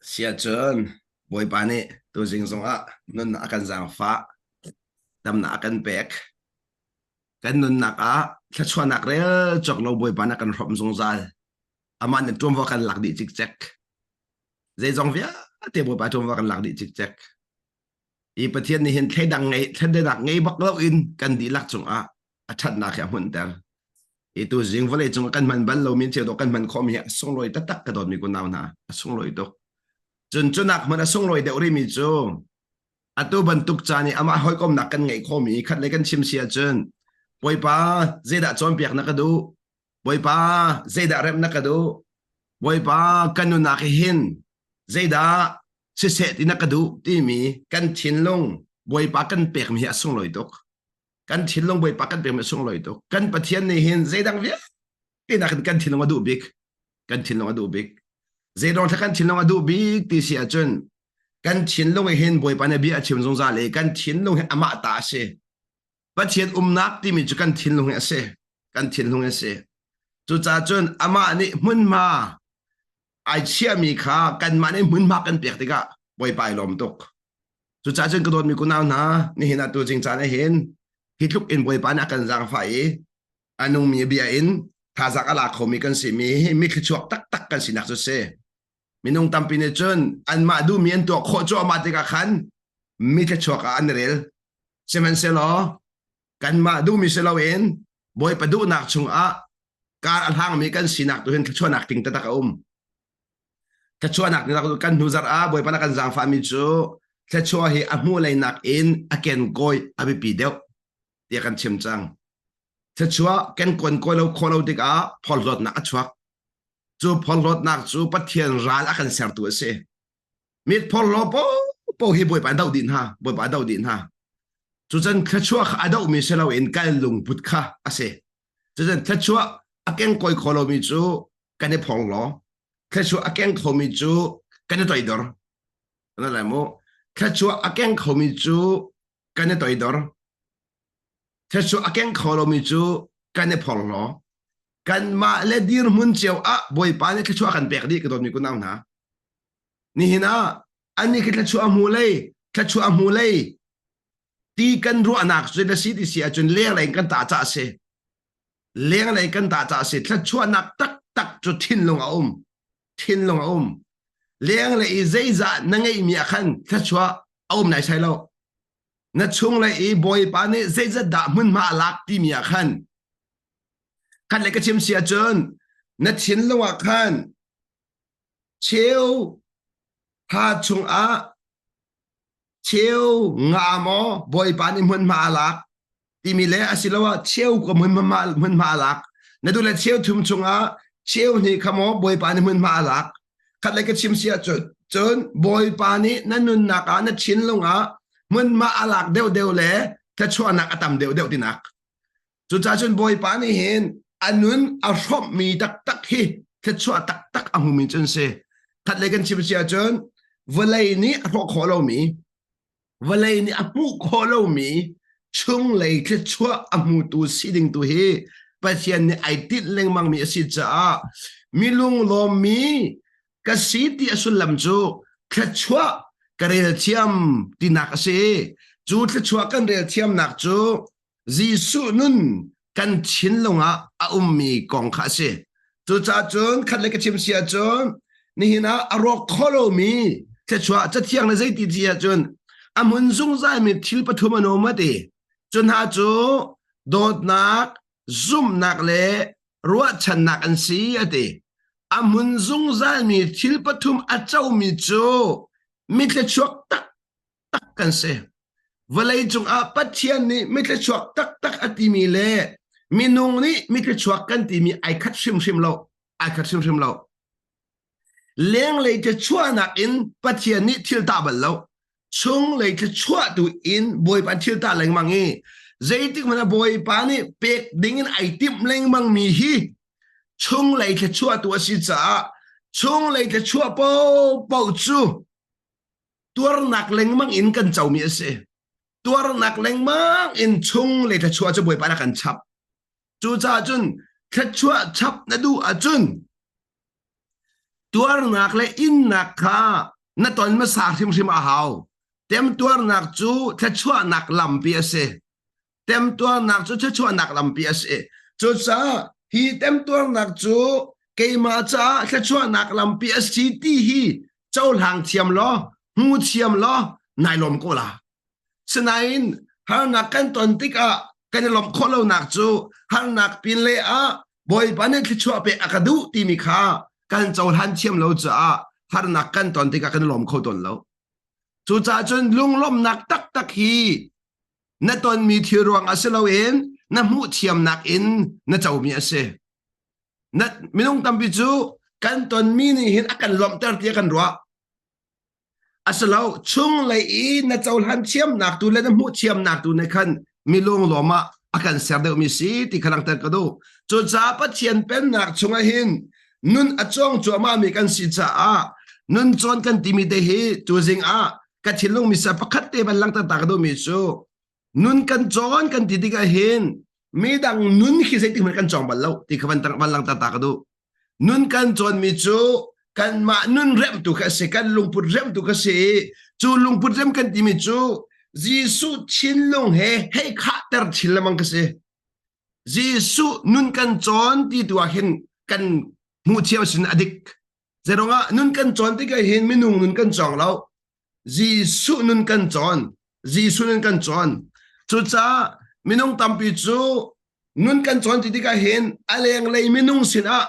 Siahcun Bawipa nih tuzing zongah nunnak a kan zaangfah, damnak a kan pek. Kan nunnak ah thluachuahnak rel cawk lo Bawipa nih a kan hrawmh zungzal. Amah nih ṭuanvo kan lak dih cikcek. Zeizong vialte Bawipa ṭuanvo kan lak dih cikcek. Hi Pathian nih hin thleidang ngei thleidannak ngei bak loin kan dihlak cungah a ṭhatnak hi a hmunhter. Hi tu zing vawlei cung kan hman bal lomi cheu dawh kan hman khawhmi hi a sunglawi taktak ka dawtmi kunau hna a sunglawi tuk. Cun cunak hmanh a sunglawi deuh rihmi cu atu bantuk caan i amah hawikomnak kan ngeih khawhmi khat le kan chim si ahcun Bawipa zeidah cawnpiak na ka duh? Bawipa zeidah remh na ka duh? Bawipa kan nunnak hi hin zeidah siseh ti na ka duh timi kan thinlung Bawipa kan pekmi hi a sunglawi tuk. Kan thinlung Bawipa kan pekmi a sunglawi tuk. Kan Pathian nih hin zeidang vialte nakin kan thinlung a duh bik. Kan thinlung a duh bik. Zeidong thla kan thinlung a duh bik ti si ahcun kan thinlung hin Bawipa nih bia a chim zungzal i kan thinlung hi amah ta a si. Pathian umnak timi cu kan thinlung hi a si. Kan thinlung hi a si. Cucaah cun amah nih hmunhma ai chiahmi kha kanmah nih hmunhma kan pek tikah Bawipa ai lawm tuk. Cucaah cun ka dawtmi kunau hna, nihin ah tu cing caan ah hin hi tluk in Bawipa nih a kan zaangfah i a nungmi bia in thazaang a la khomi kan simi hi mi thluachuak taktak kan sinak cu si. Minung tampi nih cun anmah duhmi an tuah khawh cuahmah tikah khan mi thluachuak ah an i rel. Sihmanhsehlaw kanmah duhmi si loin Bawipa duhnak chungah kar a hlangmi kan sinak tu hin thluachuahnak ting taktak a um. Thluachuahnak ni kan hnu zarh ah Bawipa na kan zaangfahmi cu thluachuah hi a hmuh leinak in a kenkawi a biapi deuh tiah kan chim cang. Thluachuah kenkawn kawi lo khawh lo tikah phorhlawtnak a chuak. Cu phorhlawtnak cu Pathian ral a kan sertu a si. Mit phorhlaw popo hi Bawipa doh dih hna, Bawipa doh dih hna. Cucan thluachuah kha a dohmi si loin kal lungput kha a si. Cucun thluachuah a kengkawi kho lomi cu kan i phorhlaw. Thluachuah a keng khomi cu kan i toidor. Na lai mu. Thluachuah a keng khomi cu kan i toidor. Thluachuah a keng kho lomi cu kan i phorhlaw. Kanmah le dirhmun cio ah Bawipa nih thluachuah kan pek dih ka dawtmi kunau hna. Nihin ah annih khi thluachuah hmu lei, thluachuah hmu lei ti kan ruahnak cu na si ti si ahcun lenglei in kan tah cah a si. Lenglei kan tah cah a si. Thluachuahnak taktak cu thinlung a um. Thinlung a um. Lenglei i zeizah na ngeihmi ah khan thluachuah a um nai sai lo. Na chunglei i Bawipa nih zeizat dah hmunhma a lak timi ah khan khat le ka chim si ahcun na thinlung ah khan cheu ha chungah cheu nga maw Bawipa nih hmunhma a lak timi le asiloah cheu ka hmunhma hmunhma a lak na duh le cheu thum chungah cheu hnih kha maw Bawipa nih hmunhma a lak khat le ka chim si ahcun cun Bawipa nih na nunnak ah na thinlung ah hmunhma a lak deuhdeuh le thluachuahnak a tam deuhdeuh tinak Cucaah cun Bawipa nih hin a nun a hrawmhmi taktak hi thluachuah taktak a hmumi cu an si. Khatlei kan chim si ahcun vawlei nih a hrawh khawh lomi, vawlei nih a hmuh khawh lomi chunglei thluachuah a hmutu si ding tu hi Pathian nih ai tinh lengmangmi a si caah mi lunglawmmi ka si ti a sullam cu thluachuah ka rel thiam tinak a si. Cu thluachuah kan rel thiamnak cu Jesuh nun kan thinlung ah a ummi kong kha a si. Cucaah cun khat le ka chim si ahcun nihin ah a rawk kho lomi thluachuah cathiang le zeiti ti ahcun a hmun zungzalmi thil pathum an um a ti. Cu hna cu dawtnak, zumhnak le ruahchannak an si a ti. A hmun zungzalmi thil pathum a comi cu mi thluachuak tak tak kan si. Vawlei cungah Pathian nih mithluachuak taktak a timi le minung nih mithluachuak kan timi ai khat hrimhrim lo. Ai khat hrimhrim lo. Lenglei thluachuahnak in Pathian nih thil tah bal lo. Chunglei thluachuah tu in Bawipa thil tah lengmang i zeitik hmanh ah Bawipa nih pek ding in ai timh lengmang mi hi chunglei thluachuah tu a si caah chunglei thluachuah paohpaoh cu tuarnak lengmang in kan comi a si tuarnak lengmang in chung le thluachuah cu Bawipa nih a kan chap cucaah cun thluachuah chap na duh ahcun tuarnak le innak kha Na ton hmasa hrimhrim a hau. Temtuarnak cu thluachuahnak lampi a si. Temtuarnak cu thluachuahnak lampi a si. Cucaah hi temtuarnak cu keimah caah thluachuahnak lampi a si ti hi cohlang thiam law, hmu thiam law, nai lawm ko la. Sinain harnak kan ton tikah kan i lawmh khawh lonak cu harnak pinlei ah Bawipa nih thluachuah pek a ka duh timi kha kan cohlan thiam lo caah harnak kan ton tikah kan i lawm kho tawn lo. Cucaah cun lunglawmhnak taktak hi na tonmi thil ruang ah si loin na hmuh thiamnak in na comi a si. Na, minung tampi cu kan tonmi nih hin a kan lawmhter tiah kan ruah. Asilo chunglei i na cohlan thiamnak tu le na hmuh thiamnak tu nih khan mi lunglawm ah a kan ser deuhmi si ti kha langhter ka duh. Cucaah Pathian pennak chungah hin nun a cawng cuahmah mi kan si caah nun cawn kan timi te hi tuzing ah ka thinlung misa pakhat te van langhter ta ka duhmi cu nun kan cawn kan ti tikah hin midang nun khi zeitik hmanh kan cawng bal lo ti kha van van langhter ta ka duh. Nun kan cawnmi cu kanmah nun remhtu kha a si, kan lungput remhtu kha si i cu lungput rem kan timi cu Jesuh thinlung he hei khahter chin lengmang ka si. Jesuh nun kan cawn ti tu ah hin kan hmuh thiam sin a dik. Zeirungah nun kan cawn tikah hin minung nun kan cawng lo. Jesuh nun kan cawn. Jesuh nun kan cawn. Cucaah minung tampi cu nun kan cawn ti tikah hin a lenglei minung sinah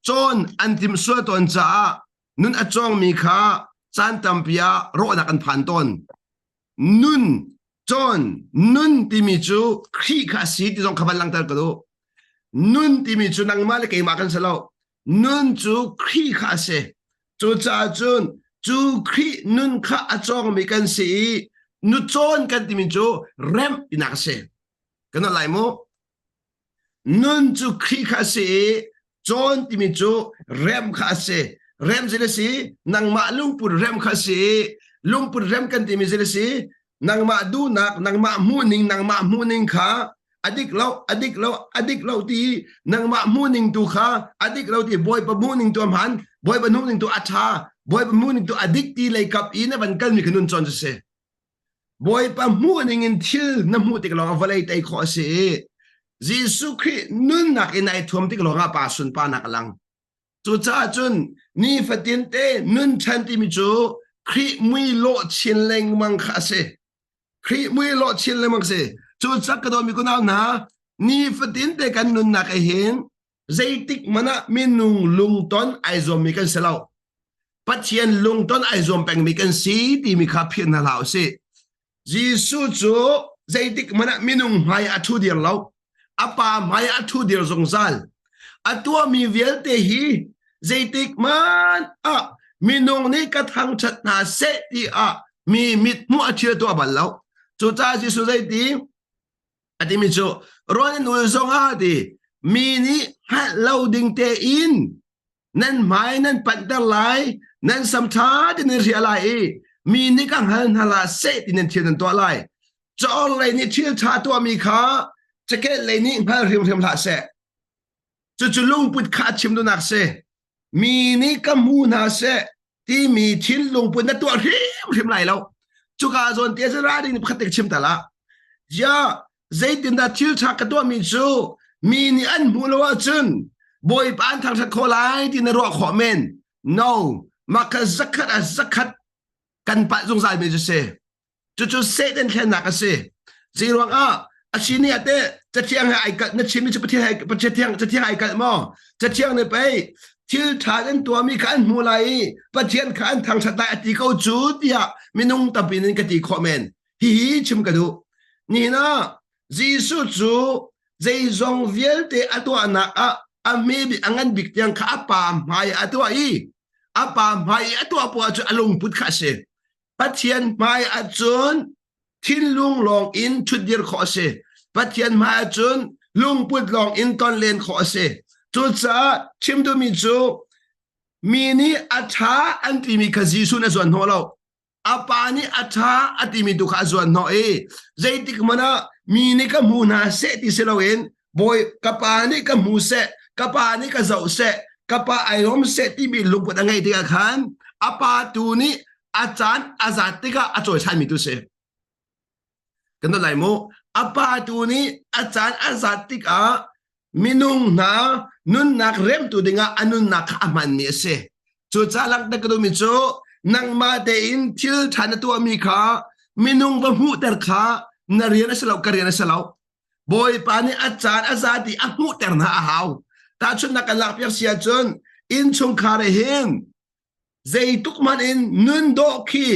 cawn an timh sual tawn caah nun a cawngmi kha caan tampi ah rawhnak an phan tawn. Nun cawn nun timi cu Khrih kha a si ti zong kha van langhter ka duh. Nun timi cu nangmah le keimah kan si lo. Nun cu Khrih kha a si. Cucaah cun cu Khrih nun kha a cawngmi kan si i nu cawn kan timi cu remh tinak a si. Kan lai mu. Nun cu Khrih kha a si i cawn timi cu rem kha a si. Rem zei a si? Nangmah lungput rem kha a si i lungput rem kan timi zei a si? Nangmah duhnak, nangmah hmuhning, nangmah hmuhning kha a dik lo, a dik lo, a dik lo ti nangmah hmuhning tu kha a dik lo ti Bawipa hmuhning tu a hmaan, Bawipa hmuhning tu a ṭha, Bawipa hmuhning tu a dik ti lei kap i na van kalmi kha nun cawn cu si. Bawipa hmuh ning in thil na hmuh tik lawngah vawlei tei khawh a si i Jesuh Khrih nunnak in ai thuam tik lawngah pa sunparnak a lang. Cucaah cun nifatin te nun ṭhan timi cu Khrih mui lawh chin lengmang kha a si. Khrih mui lawh chin lengmang a si. Cucaah ka dawtmi kunau hna, nifatin te kan nunnak ah hin zeitik hmanh ah minung lungton ai zuammi kan si lo. Pathian lungton ai zuam pengmi kan si timi kha philh hna hlah usih. Jesuh cu zeitik hmanh ah minung hmai ah a ṭhu dir lo. A pa hmai ah a ṭhu dir zungzal. A tuahmi vialte hi zeitik hmanh ah minung nih ka thangṭhat hna seh tiah mi mithmuh a ṭhial tuah bal lo. Cucaah Jesuh zeiti a timi cu rawl in ul zongah ti mi nih hngalh lo ding tein nan hmai nan panhter lai nan sam ṭha tein nan hriah lai i mi nih ka hngal hna la seh ti nan thil nan tuah lai caor lei nih thil ṭha tuahmi kha cakeh lei nih hngal hrimhrim hlah seh cucu lungput kha a chim duhnak si mi nih ka hmu hna seh timi thinlung put na tuah hrimhrim lai lo cuka zawn te zara ding pakhat te chim ta la ya zeitindah thil ṭha ka tuahmi cu mi nih an hmuh lo ahcun bawipa an thangṭhat khawh lai ti na ruah khawh men no mah kha zakhat ah zakhat kan palh zungzal mi cu si Cucu Satan thlennak a si. Zeiruang ah a si ni ah teh cathiang he ai kalh na chimmi cu Pathian he Pathian cathiang ai kalh maw? Cathiang nih pei thil ṭha an tuahmi kha an hmu lai i Pathian kha an thangṭhat lai a ti ko cu tiah minung tampi in ka ti khawh men. Hihi chim ka duh. Nihin ah Jesuh cu zeizong vialte a tuahnak ah a hme bik a ngan bik tiang kha a pa hmai a tuah i a pa hmai i a tuah poah cu a lungput kha a si. Pathian hmai ahcun thinlung lawng in ṭhutdir khawh a si. Pathian hmai ahcun lungput lawng in tonlen khawh a si. Cucaah chim duhmi cu mi nih a ṭha an timi kha Jesuh nih a zuan hnawh lo. A pa nih a ṭha a timi tu kha a zuan hnawh i zeitik hmanh ah mi nih ka hmu hna seh ti si loin Bawi ka pa nih ka hmu seh, ka pa nih ka zoh seh, ka pa ai lawm seh timi lungput a ngeih tikah khan a pa tu nih. A caan a zat tikah a cawisanmi tu si. Kan lai mu. A pa tu nih a caan a zat tikah minung hna nunnak remtu dingah a nunnak kha a hmanmi a si. Cucaah langhter ka duhmi cu nangmah tein thil ṭha na tuahmi kha minung va hmuhter kha na rian a si lo, ka rian a si lo. Bawipa nih a caan a zat i a hmuhter hna a hau. Tahchunhnak kan lakpiak si ahcun innchungkhar hin zeituk hmanh in nun dawh khi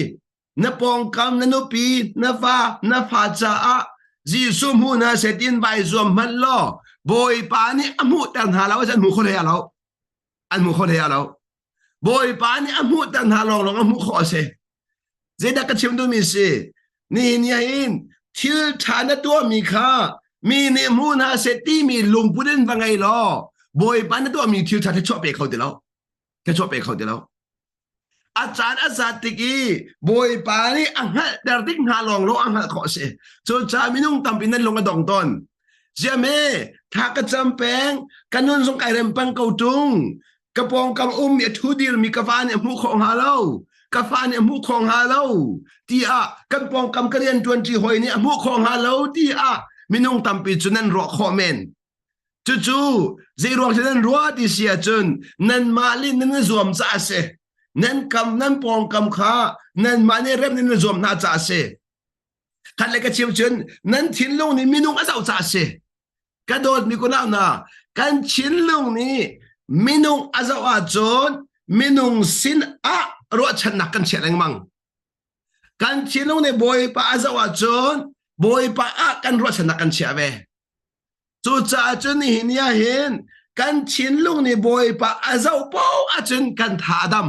na pawngkam na nupi na va na fa caah Jesuh hmu hna seh tiin vai zuam hmanh law Bawipa nih a hmuhter hna lo an hmu kho hlei lo an hmu kho hlei lo Bawipa nih a hmuhter hna lawnglawng a hmuh khawh a si Zeidah ka chim duhmi si? Nihin ni hin thil ṭha na tuahmi kha mi nih hmu hna seh timi lungput in va ngei law Bawipa na tuahmi thil ṭha thluachuah pe kho ti lo. Thluachuah pe kho ti lo. A caan a zat tik i Bawipa nih a hngalhter tik hna lawng lawng a hngalh khawh a si. Cucaah minung tampi nan lung a dong tawn. Ziame, thla ka cam peng, ka nun zong kai rem peng ko ṭung. Ka pawngkam ummi a thu dirmi ka va nih a hmuh khawh hnga lo, ka fa nih a hmuh khawh hnga lo, tiah kan pawngkam ka rian ṭuanṭi hawi nih a hmuh khawh hnga lo tiah minung tampi cu nan ruah khawh men. Cucu zeiruang cu nan ruah ti si ahcun nanmah le nan i zuam caah a si. Nan kam nan pawngkam kha nanmah nih rem nan i zuam hna caah a si. Khat le ka chim cun nan thinlung nih minung a zoh caah a si. Ka dawtmi kunau hna, kan thinlung nih minung a zoh ahcun minung sin ah ruahchannak kan chiah lengmang. Kan thinlung nih Bawipa a zoh ahcun Bawipa ah kan ruahchannak kan chiah ve. Cucaah cun nihin ni ah hin kan thinlung nih Bawipa a zoh paoh ahcun kan tha a dam.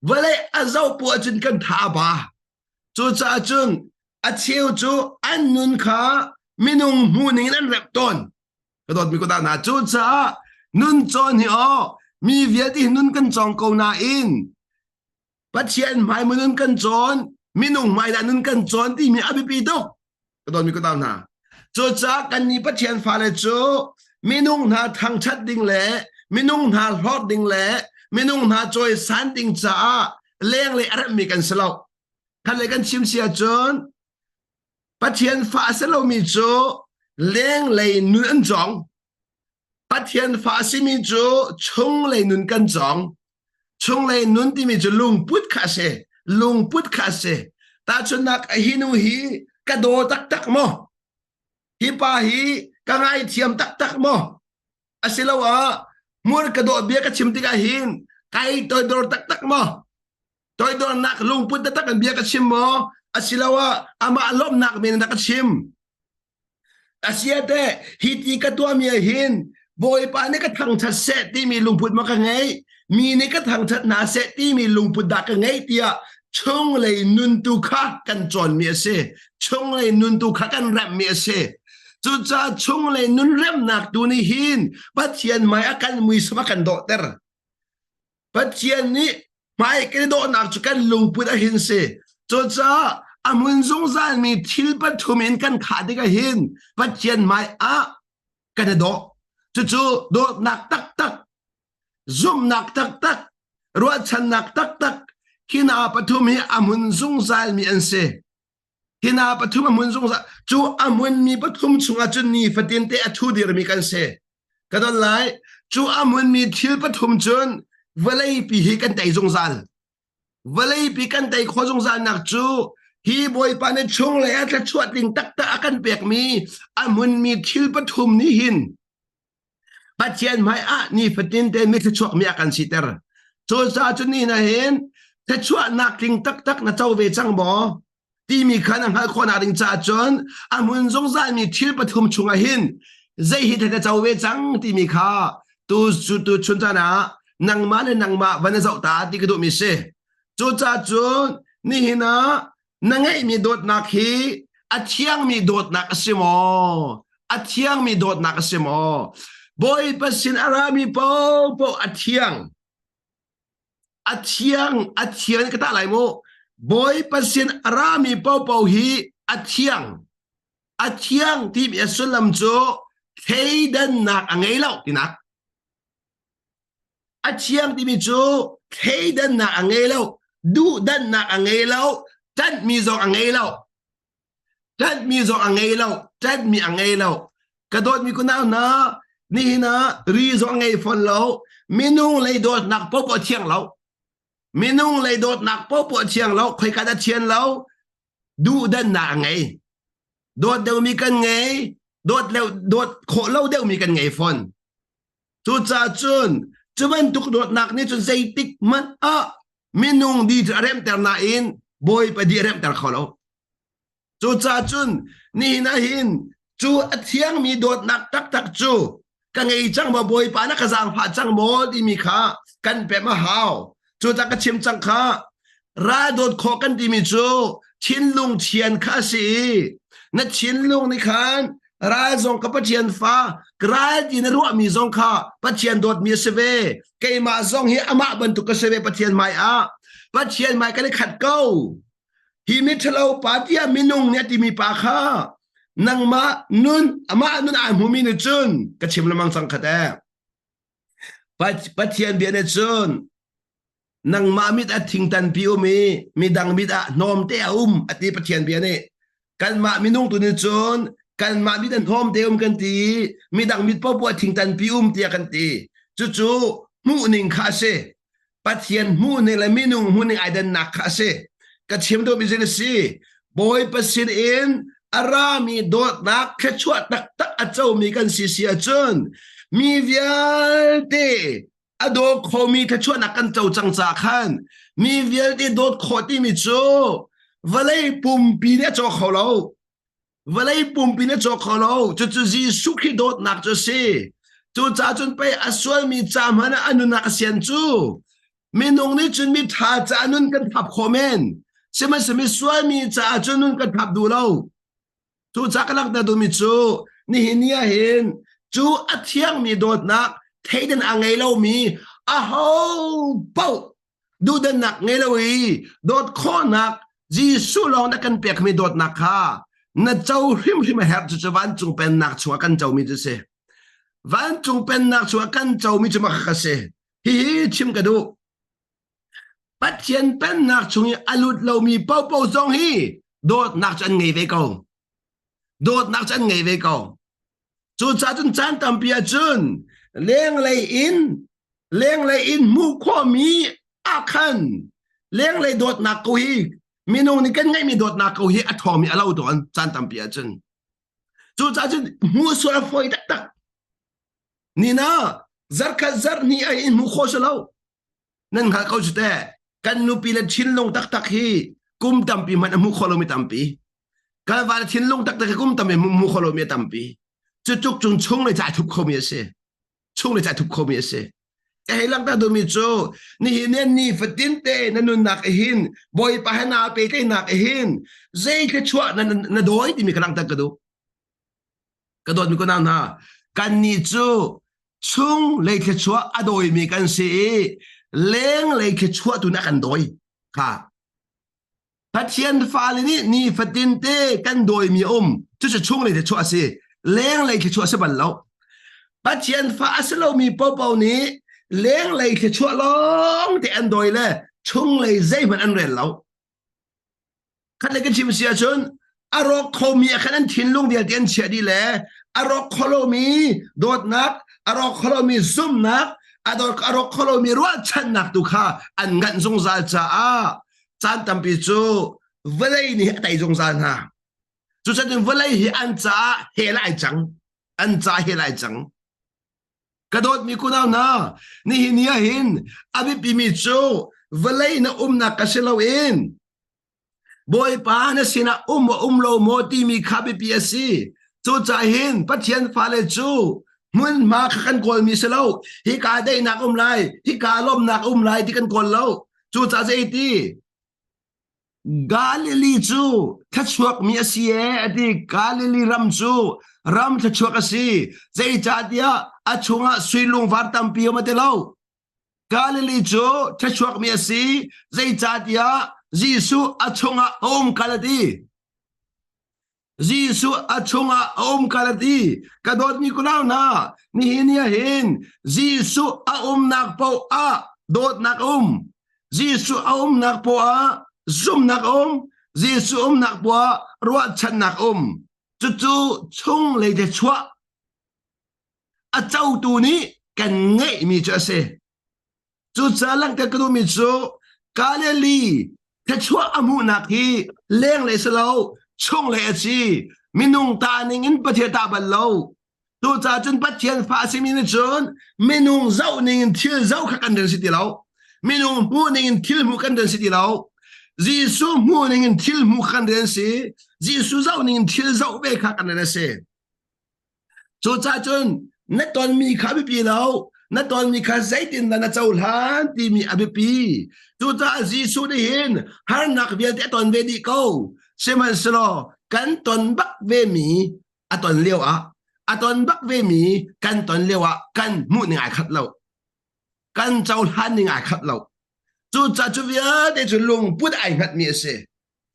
Vawlei a zoh poah ahcun kan tha a ba. Cucaah cun a cheu cu an nun kha minung hmuhning in an remh tawn. Ka dawtmi ko hna cucaah nun cawn hi aw mi vialte hi nun kan cawng ko nain Pathian hmai mu nun kan cawn minung hmai dah nun kan cawn timi a biapi tuk. Ka dawtmi ko hna. Cucaah kannih Pathian fale cu minung hna thangṭhat ding le minung hna hlawt ding le minung hna cawisan ding caah lenglei a remmi kan si lo. Khat le kan chim si ahcun Pathian fa a si lomi cu lenglei nun an cawng. Pathian fa a simi cu chunglei nun kan cawng. Chunglei nun timi cu lungput kha a si. Lungput kha a si. Tahchunhnak hi nu hi ka daw taktak maw? Hi pa hi ka ngaithiam taktak maw? Asiloah hmur ka dawh bia ka chim tikah hin kai toidor taktak maw? Toidornak lungput taktak in bia ka chim maw? Asiloah amah lawmhnak men in dah ka chim? Asiate hi ti ka tuahmi ah hin Bawipa nih ka thangṭhat seh timi lungput maw ka ngeih? Mi nih ka thangṭhat hna seh timi lungput dah ka ngeih tiah chunglei nun tu kha kan cawnmi a si. Chunglei nun tu kha kan remhmi a si. Cucaah chunglei nun remnak tu nih hin Pathian hmai a kan muisam a kan dawhter. Pathian nih hmai kan i dawhnak cu kan lungput a hin si. Cucaah a hmun zungzalmi thil pathum in kan khah tikah hin Pathian hmai ah kan i dawh. Cucu dawtnak taktak, zumhnak taktak, ruahchannak taktak hi hna pathum hi a hmun zungzalmi an si. Hi hna pathum a hmun zungzal cu a hmunmi pathum chungah cun nifatin te a thu dirmi kan si. Ka don lai cu a hmunmi thil pathum cun vawleipi hi kan tei zungzal. Vawleipi kan tei khawh zungzalnak cu hi Bawipa nih chunglei ah thluachuah tling taktak a kan pekmi a hmunmi thil pathum nih hin Pathian hmai ah nifatin te mi thluachuak mi a kan siter. Cucaah cun ni na hin thluachuahnak tling taktak na co ve cang maw? Timi kha na hngalh khawhnak ding caah cun a hmun zungzalmi thil pathum chungah hin zei hi na co ve cang timi kha tu cu tu chun caan ah nangmah le nangmah van na zoh ta ti ka duhmi si. Cucaah cun nihin ah na ngeihmi dawtnak hi a thiangmi dawtnak a si maw? A thiangmi dawtnak a si maw? Bawipa sin a rami paohpaoh a thiang. A thiang, a thiang ka tah lai mu. Bawipa sin a rami paohpaoh hi a thiang. A thiang timi a sullam cu thleidannak a ngei lo tinak. A thiang timi cu thleidannak a ngei lo. Duhdanhnak a ngei lo, ṭanhmi zong a ngei lo. Ṭanhmi zong a ngei lo, ṭanhmi a ngei lo. Ka dawtmi kunau hna, nihin ah ri zong a ngei fawn lo. Minung lei dawtnak paohpaoh a thiang lo. Minung lei dawtnak paohpaoh a thiang lo, khoika dah thian lo, duhdanhnak a ngei. Dawt deuhmi kan ngei, dawt lo dawt khawh lo deuhmi kan ngei fawn. Cucaah cun cu bantuk dawtnak nih cun zeitik hmanh ah minung di cu a remter nain Bawipa di a remter kho lo. Cucaah cun nihin ah hin cu a thiangmi dawtnak taktak cu ka ngei cang maw Bawipa na ka zaangfah cang maw timi kha kan pem a hau. Cucaah ka chim cang kha ral dawt khawh kan timi cu thinlung thian kha a si i na thinlung nih khan ral zong ka Pathian fa ral ti na ruahmi zong kha Pathian dawtmi a si ve keimah zong hi amah bantuk ka si ve Pathian hmai ah Pathian hmai kan i khat ko hi miṭhalo pa tiah minung nih a timi pa kha nangmah nun amah nun ai hmumi nih cun ka chim lemang cang khat ee Pathian bia nih cun nangmah mit ah thingtanpi um i midang mit ah hnawmte a um a ti Pathian bia nih kanmah minung tu nih cun kanmah mit ah hnawmte um kan ti i midang mit paohpaoh ah thingtanpi um tiah kan ti cucu hmuhning kha a si Pathian hmuhning le minung hmuhning ai dannak kha a si ka chim duhmi zin a si Bawipa sin in a rami dawtnak thluachuah taktak a comi kan si si ahcun mi vialte a daw khomi thluachuahnak kan co cang ca khan mi vialte dawt khawh timi cu vawlei pumpi nih a caw kho lo vawlei pumpi nih a caw kho lo cucu Jesuh Khrih dawtnak cu a si cucaah cun pei a sualmi ca hmanh ah a nunnak a sian cu minung nih cun mi ṭha caah nun kan thap khawh men sihmanhsehlaw mi sualmi caah cun nun kan thap duh lo Cucaah ka langhter duhmi cu nihin ni ah hin cu a thiangmi dawtnak theidan a ngei lomi aho paoh duhdannak ngei lo i dawt khawhnak Jesuh lawng na kan pekmi dawtnak kha na co hrimhrim a herh cucu vancung pennak chungah kan comi cu si. Vancung pennak chungah kan comi cu mah kha si. Hihi chim ka duh. Pathian pennak chung i a lut lomi paohpaoh zong hi dawtnak cu an ngei ve ko. Dawtnak cu an ngei ve ko. Cucaah cun caan tampi ahcun lenglei in lenglei in hmuh khawhmi ah khan lenglei dawtnak ko hi minung nih kan ngeihmi dawtnak ko hi a ṭhawngmi a lo tawn caan tampi ahcun. Cucaah cun hmuh sual a fawi taktak. Nina zarkhat zarhnih ai in hmuh khawh si lo. Nan hngalh ko cu teh. Kan nupi le thinlung taktak hi kum tampi hmanh a hmu kho lomi tampi. Kan va le thinlung taktak hi kum tampi hmu kho lomi a tampi. Cucuk cung chung le ca thup khomi a si. Chung le ca thup khomi a si. Ka hei langhter duhmi cu nihin ni ni fatin te na nunnak hin Bawipa he naa pehtlaihnak hin zei thluachuah na, na dawi timi ka langhter ka duh. Ka dawtmi kunau hna, kannih cu chung lei thluachuah a dawimi kan si i leng lei thluachuah tu nih a kan dawi kha. Pathian fale nih nifatin te kan dawimi a um. Cucu chung lei thluachuah a si. Leng lei thluachuah a si bal lo. Pathian fa a si lomi paohpaoh nih leng lei thluachuah lawng te an dawi le chung lei zeihmanh an rel lo. Khat le ka chim si ahcun a rawk khomi ah khan an thinlung vialte an chiah dih le a rawk kho lomi dawtnak, a rawk kho lomi zumhnak, a rawk kho lomi ruahchannak tu kha an nganh zungzal caah caan tampi cu vawlei nih a tei zungzal hna. Cucaah vawlei hi an caah hell ai cang. An caah hell ai cang. Ka dawtmi kunau hna, nihin ni ah hin a biapimi cu vawlei na umnak ka si loin Bawipa na sinah um maw um lo maw timi kha biapi a si. Cucaah hin Pathian fale cu hmunhma kha kan kawlmi si lo. Hika daihnak um lai, hika lawmhnak um lai ti kan kawl lo. Cucaah zeiti? Galilee cu thluachuakmi a si ee a ti. Galilee ram cu ram thluachuak a si. Zeicahtiah a chungah sui lungvar tampi um a ti lo. Galilee cu thluachuakmi a si. Zeicahtiah Jesuh a chungah a um kal a ti. Jesuh a chungah a um kal a ti. Ka dawtmi kunau hna, nihin ni ah hin Jesuh a umnak paoh ah dawtnak a um. Jesuh a umnak poah zumnak a um. Jesuh umnak poah ruahchannak um. Cucu chunglei te chuah a cotu nih kan ngeihmi cu a si. Cucaah langhter ka duhmi cu Galilee thluachuah a hmuhnak hi lenglei si lo, chunglei a si. Minung ta ning in Pathian ta bal lo. Cucaah cun Pathian fa a simi nih cun minung zoh ning in thil zoh kha kan rian si ti lo. Minung hmuh ning in thil hmuh kan rian si ti lo. Jesuh hmuh ning in thil hmuh kan rian si. Jesuh zoh ning in thil zoh ve kha kan rian a si. Cucaah cun na tonmi kha a biapi lo, na tonmi kha zeitindah na cohlan timi a biapi. Cucaah Jesuh nih hin harnak vialte a ton ve dih ko. Sihmanhsehlaw kan ton bak vemi a ton lio ah a ton bak vemi kan ton lio ah kan hmuh ning ai khat lo. Kan cohlan ning ai khat lo. Cucaah cu vialte cu lungput ai hngatmi a si.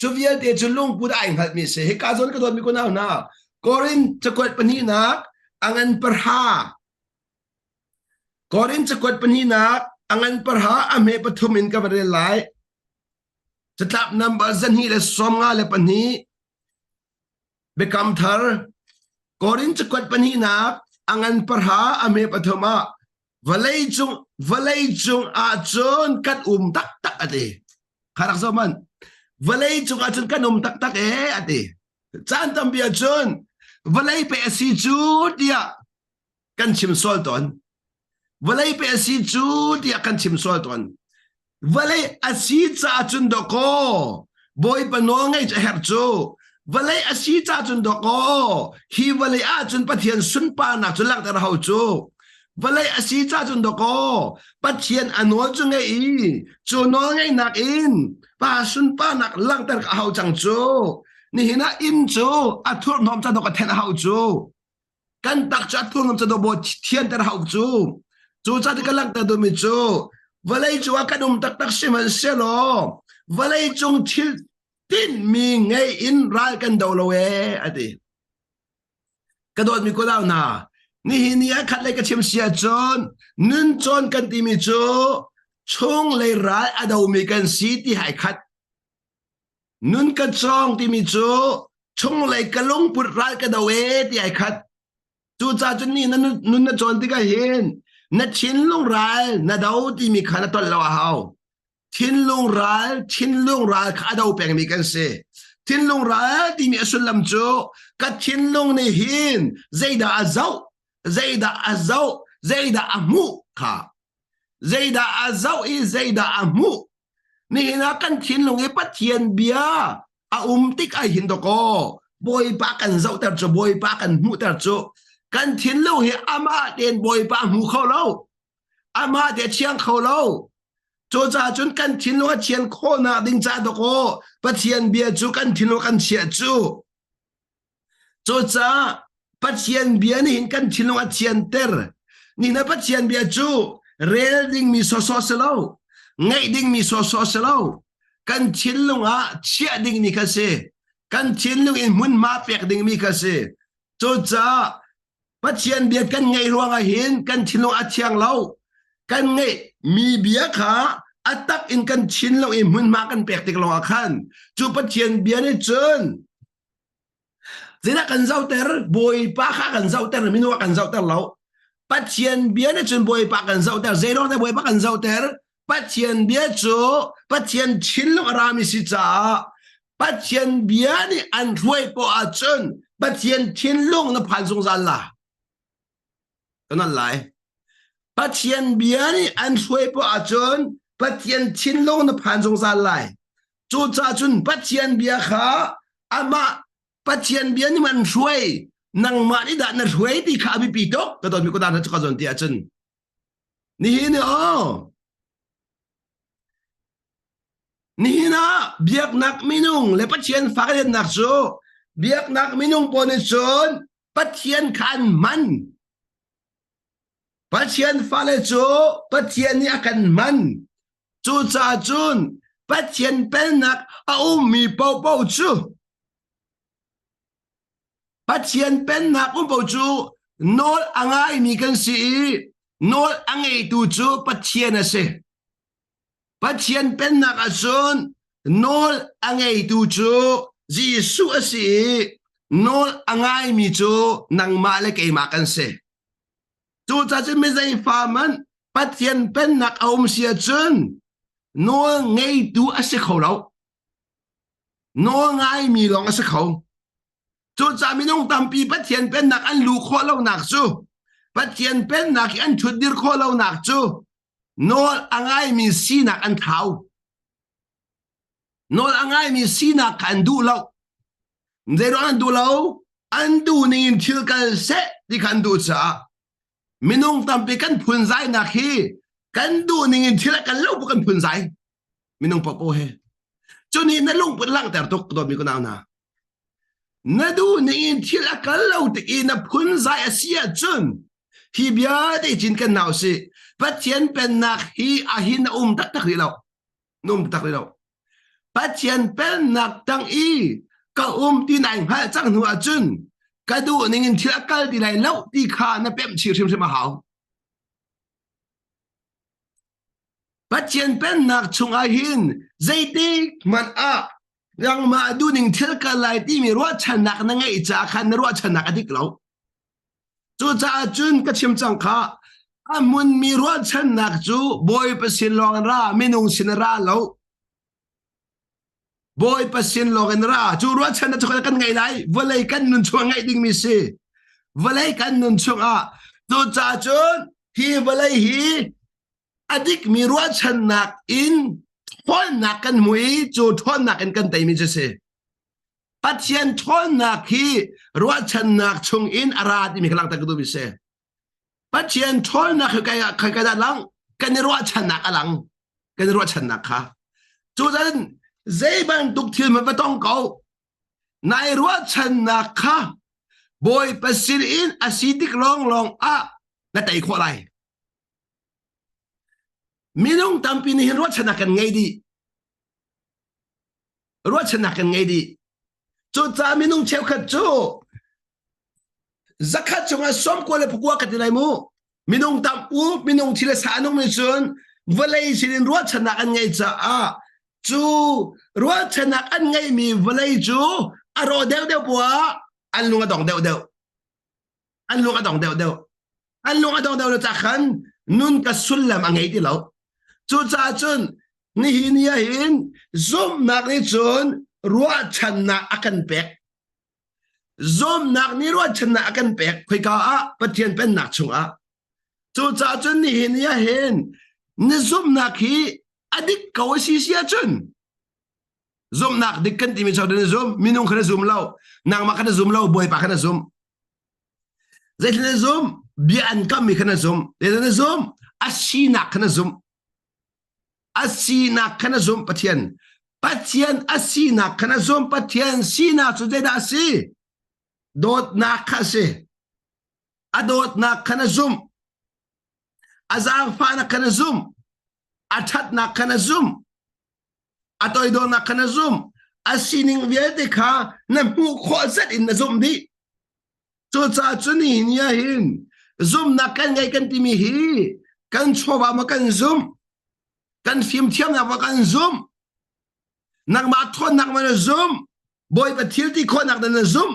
Cu vialte cu lungput ai hngalhmi si. Hika zawn ka dawtmi kunau hna, Korin cakuat pahnihnak a ngan parha. Korin cakuat pahnihnak a ngan parha a hme pathum in ka va rel lai. Catlap number 252 Biakam thar Korin cakuat pahnihnak a ngan parha a hme pathum ah vawlei cung vawlei cung ahcun kan um taktak a ti. Kha rak zoh hmanh. Vawlei cung ahcun kan um taktak ee a ti. Caan tampi ahcun vawlei pe a si cu tiah kan chim sual tawn. Vawlei pe a si cu tiah kan chim sual tawn. Vawlei a si caah cun dawkaw Bawipa nawl ngaih cu a herh cu. Vawlei a si caah cun dawkaw hi vawlei ahcun Pathian sunparnak cu langhter a hau cu. Vawlei a si caah cun dawkaw Pathian a nawl cu ngei i cu nawl ngeihnak in pa sunparnak langhter a hau cang cu. Nihin ah inn cu a thurhnawm ca dawk a thenh a hau cu. Kan tak cu a thurhnawm ca dawk thianter a hau cu. Cu ca ti ka langhter duhmi cu vawlei cung ah kan um taktak sihmanhsehlaw vawlei cung thil tinhmi ngei in ral kan do lo ee a ti. Ka dawtmi kunau hna, nihin ni ah khat lei ka chim si ahcun nun cawn kan timi cu chunglei ral a domi kan si ti hai khat. Nun ka cawng timi cu chunglei ka lungput ral ka do e ti ai khat. Cucaah cun ni na nun na cawn tikah hin na thinlung ral na do timi kha na tolh lo a hau. Thinlung ral, thinlung ral kha a do pengmi kan si. Thinlung ral timi a sullam cu ka thinlung nih hin zeidah a zoh, zeidah a zoh, zeidah a hmuh kha. Zeidah a zoh i zeidah a hmuh. Nihin ah kan thinlung i Pathian bia a um tik ai hin dawkaw Bawipa kan zohter cu Bawipa kan hmuhter cu kan thinlung hi amah tein Bawipa hmu kho lo amah te thiang kho lo Cucaah cun kan thinlung a thian khawhnak ding ca dawkaw Pathian bia cu kan thinlung kan chiah cu. Cucaah Pathian bia nih hin kan thinlung a thianter. Ni na Pathian bia cu rel dingmi sawsawh si lo, ngaih dingmi sawsawh si lo, kan thinlung ah chiah dingmi kha si. Kan thinlung in hmunhma pek dingmi kha si. Cucaah Pathian bia kan ngaih ruangah hin kan thinlung a thiang lo. Kan ngaih mi bia kha a tak in kan thinlung i hmunhma kan pek tik lawngah khan cu Pathian bia nih cun zeidah kan zohter Bawipa kha kan zohter minung a kan zohter lo. Pathian bia nih cun Bawipa kan zohter zeiruang dah Bawipa kan zohter Pathian bia cu Pathian thinlung a rami si caah Pathian bia nih an hruai poah ahcun Pathian thinlung na phan zungzal la. Kan al lai. Pathian bia nih an hruai poah ahcun Pathian thinlung na phan zungzal lai. Cucaah cun Pathian bia kha amah Pathian bia nih man hruai nangmah nih dah na hruai ti kha a biapi tuk ka dawtmi ka dan cu ka zawn ti ahcun nihin ni aw Nihin ah biaknak minung le Pathian faklennak cu biaknak minung pawl nih cun Pathian kha an hman. Pathian fale cu Pathian nih a kan hman. Cucaah cun Pathian pennak a ummi paohpaoh cu Pathian pennak um paoh cu nawl a ngaimi kan si i nawl a ngeitu cu Pathian a si. Pathian pennak ahcun nawl a ngeitu cu Jesuh a si i nawl a ngaimi cu nangmah le keimah kan si. Cucaah cun mizei fa hmanh Pathian pennak a um si ahcun nawl ngeitu a si kho lo. Nawl ngaimi lawng a si kho. Cucaah minung tampi Pathian pennak an luh khawh lonak cu Pathian pennak i an ṭhutdir khawh lonak cu nawl a ngaimi sinak an thlau. Nawl a ngaimi sinak kha an duh lo. Zeiruang an duh lo? An duh ning in thil kal seh ti kha an duh caah minung tampi kan phunzainak hi kan duh ning in thil a kal lo bu kan phunzai. Minung paohpaoh he. Cu nih na lungput langhter tuk dawtmi ka nau hna. Na duh ning in thil a kal lo tik i na phunzai a si ahcun hi bia te cin kan nau si Pathian pennak hi a hin a um taktak rih lo na um taktak rih lo Pathian pennak tang i ka um ti nai hngalh cang hnu ahcun ka duh ning in thil a kal ti lai lo ti kha na pemh chih hrimhrim a hau Pathian pennak chungah hin zeitik hmanh ah nangmah duhning thil kal lai timi ruahchannak na ngeih caah khan na ruahchannak a dik lo. Cucaah cun ka chim cang kha a hmunmi ruahchannak cu Bawipa sin lawng in ra minung sin ra lo. Bawipa sin lawng in ra cu ruahchannak cu kan ngei lai vawlei kan nun chung ah ngeih dingmi si. Vawlei kan nun chungah cucaah cun hi vawlei hi a dikmi ruahchannak in ṭhawnnak kan hmu i cu ṭhawnnak in kan teimi cu si. Pathian ṭhawnnak hi ruahchannak chung in a ra timi ka langhter ka duhmi si. Pathian ṭhawnnak hi kai kai kai dah lang kan i ruahchannak a lang kan i ruahchannak kha. Cucaah zei bantuk thil hmanh va tong ko nai ruahchannak kha Bawipa sin in a si tik lawnglawng ah na tei khawh lai. Minung tampi nih hin ruahchannak kan ngei dih. Ruahchannak kan ngei dih. Cucaah minung cheukhat cu zakhat chungah sawmkua le pakua ka ti lai mu. Minung tam u, minung thil le sa a nung nih cun vawlei sinin ruahchannak an ngei caah cu ruahchannak an ngeihmi vawlei cu a rawh deuhdeuh poah an lung a dong deuhdeuh. An lung a dong deuhdeuh. An lung a dong deuh lo ca khan nun ka sullam a ngei ti lo. Cucaah cun nihin ni ah hin zumhnak nih cun ruahchannak a kan pek. Zumhnak nih ruahchannak a kan pek khoika ah Pathian pennak chungah. Cucaah cun nihin ni ah hin na zumhnak hi a dik ko a si si ahcun zumhnak dik kan timi cu na zum minung kha na zum lo nangmah kha na zum lo bawipa kha na zum Zeitin na zum? Bia an kammi kha na zum. Zeitin na zum? A sinak kha na zum. A sinak kha na zum Pathian. Pathian a sinak kha na zum. Pathian sinak cu zeidah a si? Dawtnak kha a si. A dawtnak kha na zum. A zaangfahnak kha na zum. A ṭhatnak kha na zum. A toidornak kha na zumh. A sining vialte kha na hmuh khawh zat in na zumh dih. Cucaah cun nihin ni ah hin zumhnak kan ngei kan timi hi kan chawva maw kan zumh, kan fimthiamnak maw kan zumh, nangmah ṭhawnnak maw na zumh, Bawipa thil ti khawhnak na na zumh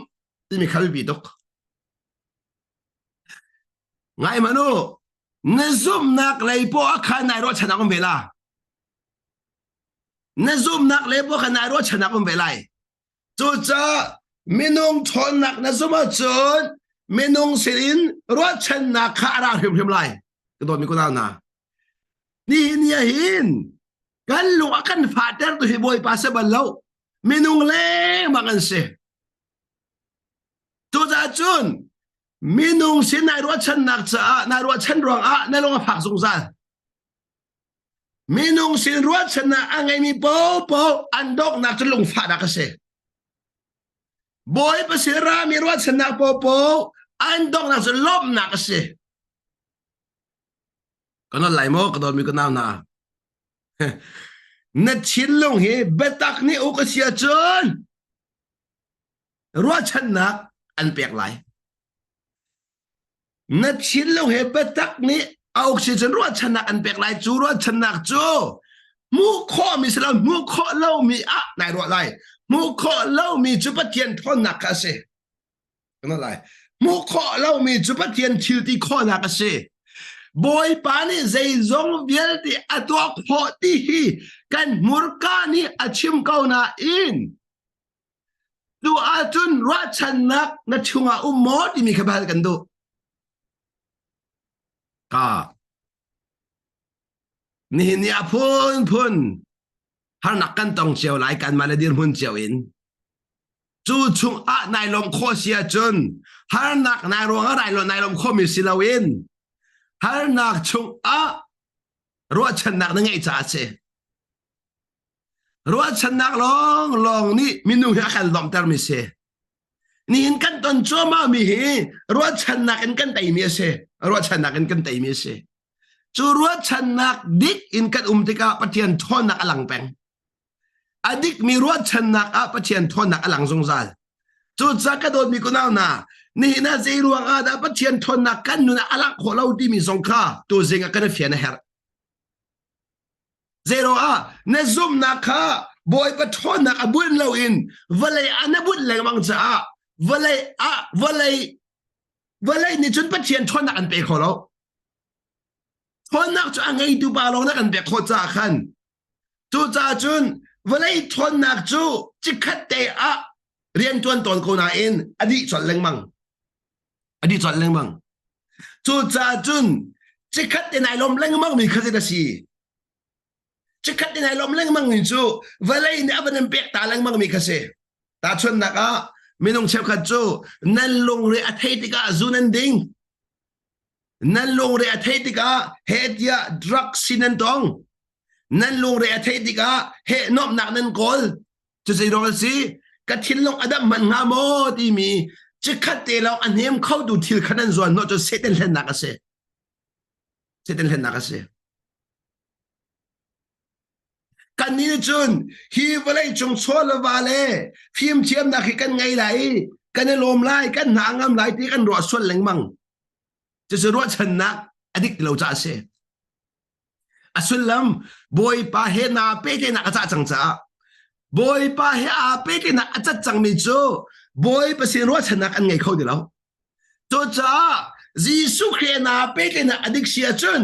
timi kha biapi tuk. Ngai hmanh u, na zumhnak lei poah kha nai ruahchannak um ve la. Na zumhnak le poah kha nai ruahchannak um ve lai. Cucaah minung ṭhawnnak na zumh ahcun minung sinin ruahchannak kha a ra hrimhrim lai. Ka dawtmi kunau hna. Nihin ni ah hin kan lung a kan fahter tu hi Bawipa si bal lo. Minung lengmang an si. Cucaah cun minung sin nai ruahchannak caah nai ruahchan ruangah na lung a fak zungzal. Minung sin ruahchannak a ngeimi paohpaoh an donghnak cu lungfahnak a si. Bawipa sin rami ruahchannak paohpaoh an donghnak cu lawmhnak a si. Ka nawl lai maw ka dawtmi ka nau hna? Na thinlung hi biatak nih uk a si ahcun ruahchannak an pek lai. Na thinlung he biatak nih a uk si cun ruahchannak an pek lai cu ruahchannak cu. Hmuh khawhmi si lo, hmuh khawh lomi ah nai ruah lai. Hmuh khawh lomi cu Pathian ṭhawnnak kha a si. Kan lai. Hmuh khawh lomi cu Pathian thil ti khawhnak a si. Bawipa nih zeizong vialte a tuah khawh ti hi kan hmurka nih a chim ko nain tu ahcun ruahchannak na chungah um maw timi kha bal kan duh. Ka nihin ni a phunphun harnak kan tong cio lai kanmah le dirhmun cio in cu chung ah nai lawm khawh si ahcun harnak nai ruangah nai lawm nai lawm khawhmi si loin harnak chung ah ruahchannak na ngeih caah a si ruahchannak lawng lawng nih minung hi a kan lawmhtermi si nihin kan ton cuahmah mi hi ruahchannak in kan teimi a si ruahchannak in kan teimi a si cu ruahchannak dik in kan um tikah Pathian ṭhawnnak a lang peng a dikmi ruahchannak ah Pathian ṭhawnnak a lang zungzal cucaah ka dawtmi kunau hna nihin ah zei ruang ah dah Pathian ṭhawnnak kan nun ah a langh khawh lo timi zong kha tuzing ah kan i fian a herh Zero ah na zumhnak kha Bawipa ṭhawnnak a bunh loin vawlei ah na bunh lengmang caah vawlei ah vawlei vawlei nih cun Pathian ṭhawnnak an pe kho lo. Ṭhawnnak cu a ngeitu pa lawng nih kan pek khawh caah khan cucaah cun vawlei ṭhawnnak cu chikkhat te ah rian ṭuan tawn ko nain a dih colh lengmang. A dih colh lengmang. Cucaah cun chikkhat te nai lawm lengmang mi kha a si. Chikkhat te nai lawm lengmang mi cu vawlei nih a van in pek ta lengmang mi kha si. Tahchunhnak ah minung cheukhat cu nan lungre a thei tikah zu nan ding. Nan lungre a thei tikah he tiah drug si nan tong. Nan lungre a thei tikah he nuamhnak nan kawl. Cucu ruang a si ka thinlung a dam hmanh hnga maw timi chikkhat te lawng a hnem khotu thil kha nan zuan hnawh cu Satan hlennak a si. Satan hlennak a si. Kannih nih cun hi vawlei cung chaw le va le fimthiamnak hi kan ngei lai i kan i lawm lai, kan hna ngam lai ti kan ruah sual lengmang. Cucu ruahchannak a dik lo caah a si. A sullam Bawipa he naa pehtlaihnak a cah cang caah Bawipa he aa pehtlaihnak a cat cangmi cu Bawipa sin ruahchannak an ngei kho ti lo. Cucaah Jesuh Khrih he naa pehtlaihnak a dik si ahcun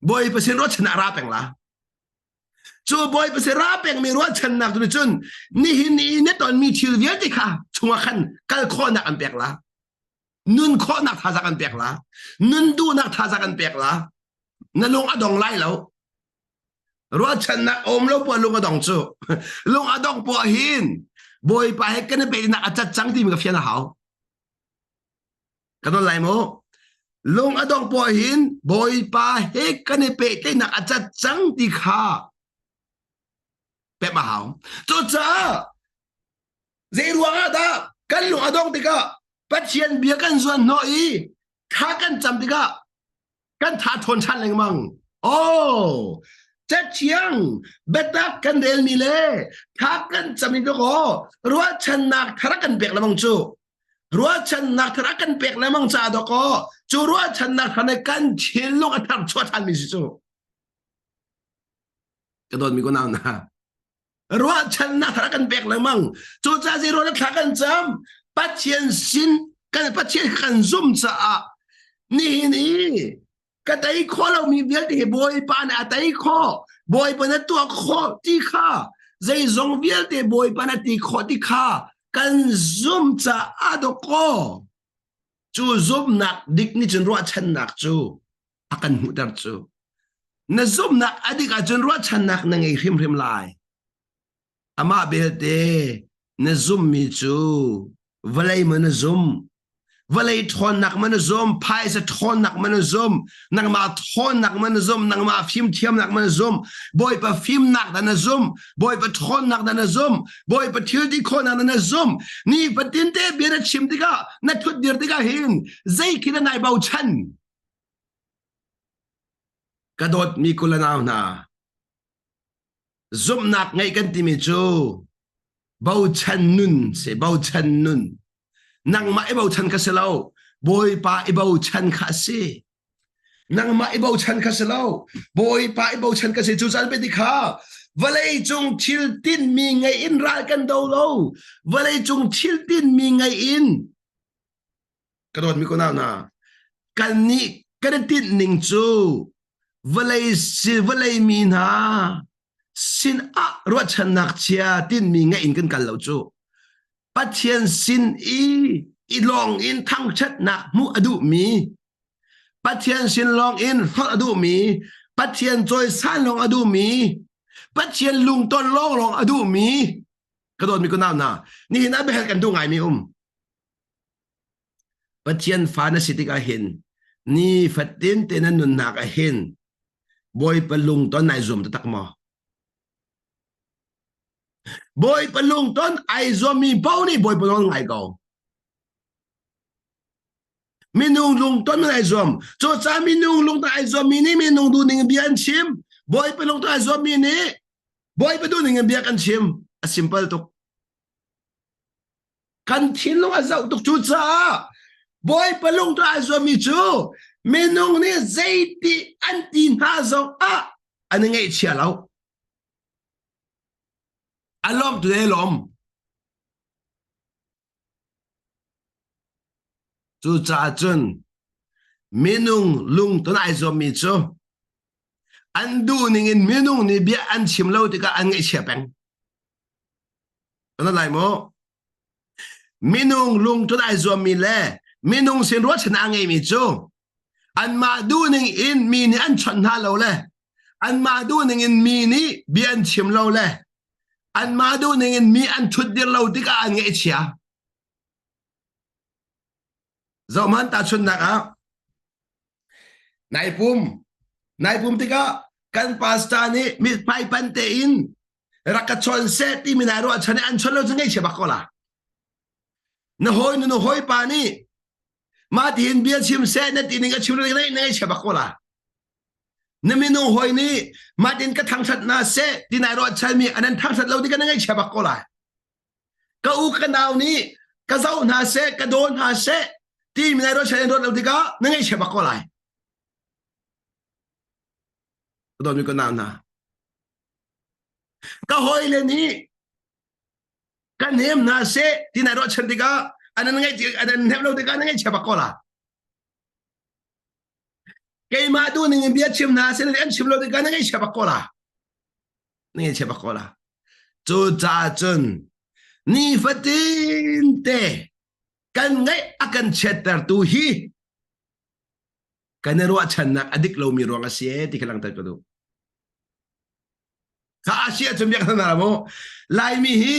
Bawipa sin ruahchannak ra peng la. Cu Bawipa sin ra pengmi ruahchannak tu cun nihin ni na tonmi thil vialte kha chungah khan kal khawhnak an pek la. Nun khawhnak thazaang an pek la. Nun duhnak thazaang an pek la. Na lung a dong lai lo. Ruahchannak um lo puah lung a dong cu. Lung a dong puah hin Bawipa he kan i pehtlaihnak a cat cang timi ka fian a hau. Ka don lai mu. Lung a dong puah hin Bawipa he kan i pehtlaihnak a cat cang ti kha pemh a hau. Cucaah Zei ruang ah dah kan lung a dong tikah Pathian bia kan zuan hnawh i thla kan cam tikah kan tha ṭhawn ṭhan lengmang. Oh, cathiang biatak kan relmi le thla kan cam i dawkaw ruahchannak thar a kan pek lengmang cu. Ruahchannak thar a kan pek lengmang caah dawkaw cu ruahchannak thar nih kan thinlung a thar chuah ṭhanmi si cu. Ka dawtmi ko nau hna. Ruahchannak thar kan pek lengmang. Cucaah zei ruang thla kan cam? Pathian sin kan Pathian kan zum caah nihin i ka tei khawh lomi vialte hi Bawipa nih a tei khawh. Bawipa na tuah khawh ti kha zeizong vialte Bawipa na ti khawh ti kha kan zum caah dawkaw cu zumhnak dik nih cun ruahchannak cu a kan hmuhter cu na zumhnak a dik ahcun ruahchannak na ngei hrimhrim lai amah belte na zummi cu vawlei maw na zum vawlei ṭhawnnak maw na zum phaisa ṭhawnnak maw na zum nangmah ṭhawnnak maw na zum nangmah fimthiamnak maw na zum bawipa fimnak dah na zum bawipa ṭhawnnak dah na zum bawipa thil ti khawhnak dah na zum ni fatin te bia na chim tikah na thutdir tikah hin zei khi na nai bochan Ka dawtmi kul le nau hna, zumhnak ngeih kan timi cu bochan nun si, bochan nun. Nangmah i bochan kha si lo, Bawipa i bochan kha a si. Nangmah i bochan kha si lo. Bawipa i bochan ka si. Cu caan pe ti kha vawlei cung thil tinmi ngei in ral kan do lo. Vawlei cung thil tinmi ngei in ka dawtmi ko nau na kan nih kan i tinh ning cu vawlei si vawlei mi hna sin ah ruahchannak chia tinmi ngeih in kan kal lo cu Pathian sin i i lawng in thangṭhatnak hmuh a duhmi Pathian sin lawng in hlawt a duhmi Pathian cawisan lawng a duhmi Pathian lungton lawng lawng a duhmi ka dawtmi ko nau hna nihin ah biahal kan duh ngaimi um Pathian fa na si tikah hin ni fatin te na nunnak ah hin Bawipa lungton nai zuam taktak maw? Bawipa lungton ai zuammi paoh nih Bawipa nawl ngai ko. Minung lungton ai zuam. Cucaah minung lungton ai zuammi nih minung duhning bia an chim. Bawipa lungton ai zuammi nih Bawipa duhning in bia kan chim. A simple tuk. Kan thinlung a zoh tuk cucaah Bawipa lungton ai zuammi cu minung nih zeiti an ti hna zong ah an i ngaihchia lo. A lawm tu le lawm. Cucaah cun minung lungton ai zuammi cu an duh ning in minung nih bia an chim lo tikah an ngaihchia peng. Kan lai maw? Minung lungton ai zuammi le minung sin ruahchan a ngeimi cu anmah duhning in mi nih an chawnh hna lo le anmah duhning in mi nih bia an chim lo le anmah duhning in mi an ṭhutdir lo tikah an ngaihchia. Zohhmanh tahchunhnak ah nai pum nai pum tikah kan pastor nih mithmai pan tein rak ka chawn seh timi nai ruahchan i an chawn lo cu ngaihchia bak ko la. Na hawi nu na hawipa nih mah tihin bia chim seh na ti ning a chim lo na ngaihchia bak ko la. Na minung hawi nih mah tin ka thangṭhat na seh ti nai ruahchanmi an an thangṭhat lo tikah na ngaihchia bak ko lai. Ka u ka nau nih ka zoh hna seh ka daw hna seh ti mi nai ruahchan in ruat lo tikah na ngaihchia bak ko lai. Ka dawtmi ka nau hna. Ka hawile nih ka hnem hna seh ti nai ruahchan tikah an an ngaih an an hnem lo tikah na ngaihchia bak ko la. Keimah duh ning in bia chim hna seh an chim lo tikah na ngaihchia bak ko la. Na ngaihchia bak ko la. Cucaah cun nifatin te kan ngaih a kan chiattertu hi kan i ruahchannak a dik lomi ruang a si e ti kha langhter ka duh. Kha a si ahcun biak hna mu. Laimi hi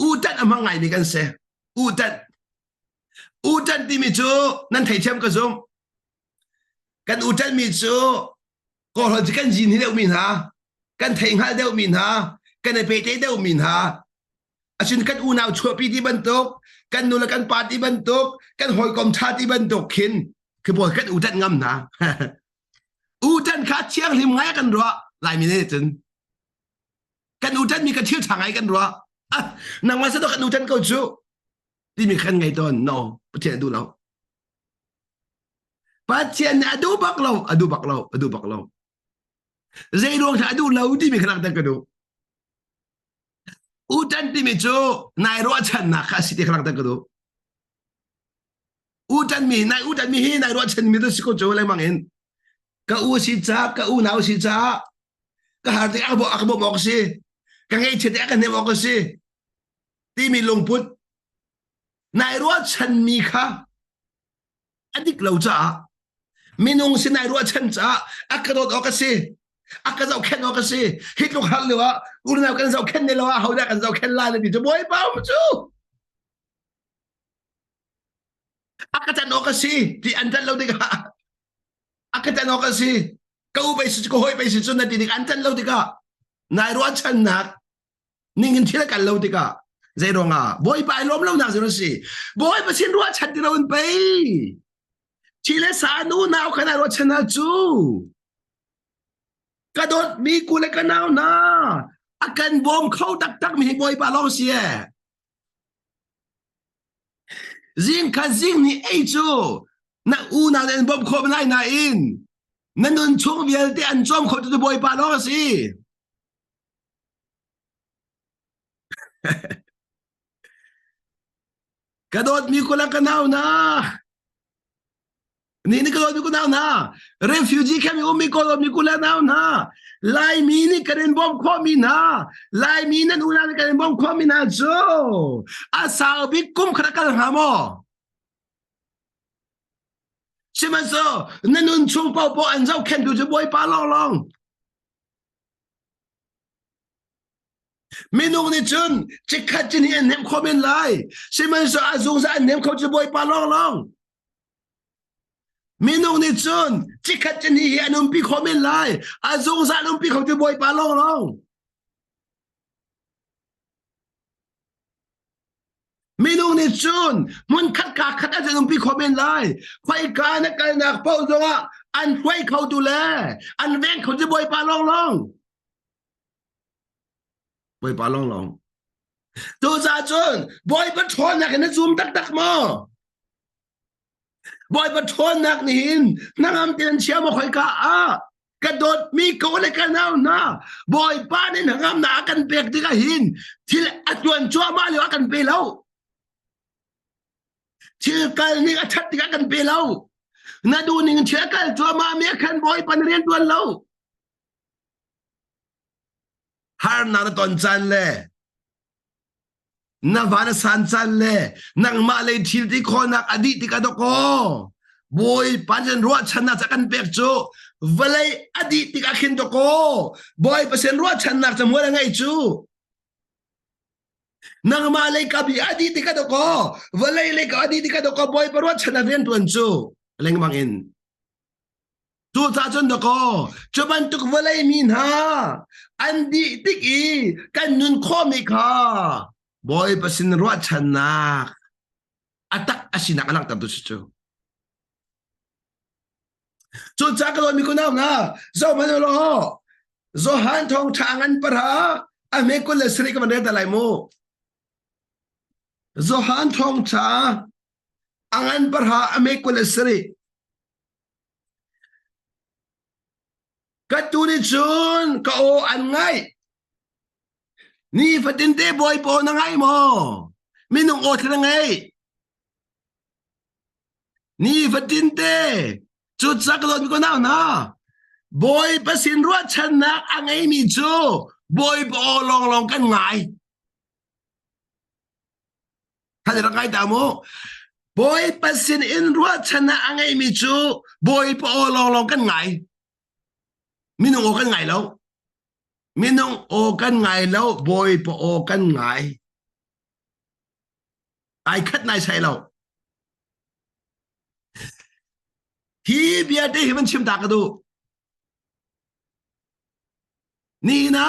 utat a hmang ngaimi kan si. Utat. Utat timi cu nan theithiam ka zumh. Kan utatmi cu kawlhawl cu kan zin hi deuhmi hna, kan theihngalh deuhmi hna, kan i pehtlaih deuhmi hna, asin kan unau chuahpi ti bantuk, kan nu le kan pa ti bantuk, kan hawikom ṭha ti bantuk khin khi pawl kan utat ngam hna. Utan kha thianghlim ngai kan ruah Laimi nih cun kan utan mi kan thil ṭha ngai kan ruah. Ah, nangmah sa kan utan ko cu timi kan ngei tawn. No, Pathian a duh lo. Pathian nih a duh bak lo, a duh bak lo, a duh bak lo. Zei ruang dah a duh lo timi kha langhter ka duh. Utan timi cu nai ruahchannak kha a si ti kha langhter ka duh. Utan mi nai utan mi hi nai ruahchan mi tu si ko cu lengmang in. Ka u si caah, ka unau si caah, ka har tik a ka bawmh awk a si, ka ngaihchiat tik a ka hnemh awk a si timi lungput nai ruahchanmi kha a dik lo caah minung sin ai ruahchan caah a ka dawt awk a si a ka zohkhenh awk a si hi tluk har lio ah unau kan zohkhenh ne lo ah hodah kan zohkhenh lai na ti cu bawipa um cu a ka can awk a si ti an can lo tikah a ka can awk a si ka u pei si ka hawi pei si cu na ti tik an can lo tikah nai ruahchannak ning in thil a kal lo tikah zei ruangah bawipa ai lawm lonak cu si bawipa sin ruahchan ti lo in pei thi le sa nu nau khan ai ruahchan hna cu ka dawtmi ku le ka nau hna a kan bawm kho taktak mi hi bawipa lawng si e zing kha zing ni ei cu na unau nih an bawmh khawh lai nain. Na nun chung vialte an cawm kho tu Bawipa lawng a si. Ka dawtmi kula ka nau na. Ni ni ka dawtmi ku nau na. Refugee camp i ummi kawl dawtmi kula nau na. Laimi nih kan in bawmh khawhmi hna. Laimi nan unau nih kan in bawmh khawhmi hna cu a sau bik kum khat a kal hnga maw? Sihmanhsehlaw na nun chung paohpaoh an zohkhenhtu cu Bawipa lawnglawng. Minung nih cun chikkhat cin hi an hnemh khawh men lai. Sihmanhsehlaw a zungzal an hnem kho cu Bawipa lawnglawng. Minung nih cun chikkhat cin hi an umpi khawh men lai. A zungzal an umpi kho cu Bawipa lawnglawng. Minung nih cun hmunkhat kaa khat an umpi kho men lai. Khoika na kalnak paoh zongah an hruai khotu le an veng kho cu Bawipa lawnglawng. Bawipa lawnglawng. Tucaah cun Bawipa ṭhawnnak in na zum taktak maw? Bawipa ṭhawnnak nih hin hnangam tein chia maw khoika ah ka dawtmi ko le ka nau hna Bawipa nih hnangamnak a kan pek tikah hin thil a tuan cuahmah lio a kan pe lo. Thil kal ning a ṭhat tikah kan pe lo. Na duh ning thil a kal cuahmah mi a khan Bawipa na rian ṭuan lo. Harnak na ton caan le na van a san caan le nangmah lei thil ti khawhnak a dih tikah dawkaw Bawipa nih ruahchannak ca kan pek cu vawlei a dih tikah khin dawkaw Bawipa sin ruahchannak ca mual a ngei cu nangmah lei ka bi a dih tikah dawkaw vawlei lei ka a dih tikah dawkaw Bawipa ruahchannak rian tuan cu lengmang in Cucaah cun dakaw cu bantuk vawlei mi hna an dih tik i kan nun khawhmi kha Bawipa sin ruahchannak a tak a sinak a langhtertu si cu. Cucaah ka dawtmi kunau hna zohhmanh u law Johan thawngṭha ngan para a hme 27 ka van rel ta lai mu. Johan thawngṭha a ngan para a hme 27 Ka tu nih cun ka aw an ngaih. Nifatin te bawipa aw na ngai maw? Minung aw thil na ngei. Nifatin te cu cak dawt ko nau hna. Bawipa sin ruahchannak a ngeimi cu Bawipa aw lawnglawng kan ngai. Than rak ngai ta mu. Bawipa sin in ruahchannak a ngeimi cu Bawipa aw lawnglawng kan ngai. Minung aw kan ngai lo. Minung aw kan ngai lo, Bawipa aw kan ngai. Ai khat nai sai lo. Hi bia te hi van chim ta ka duh. Ni na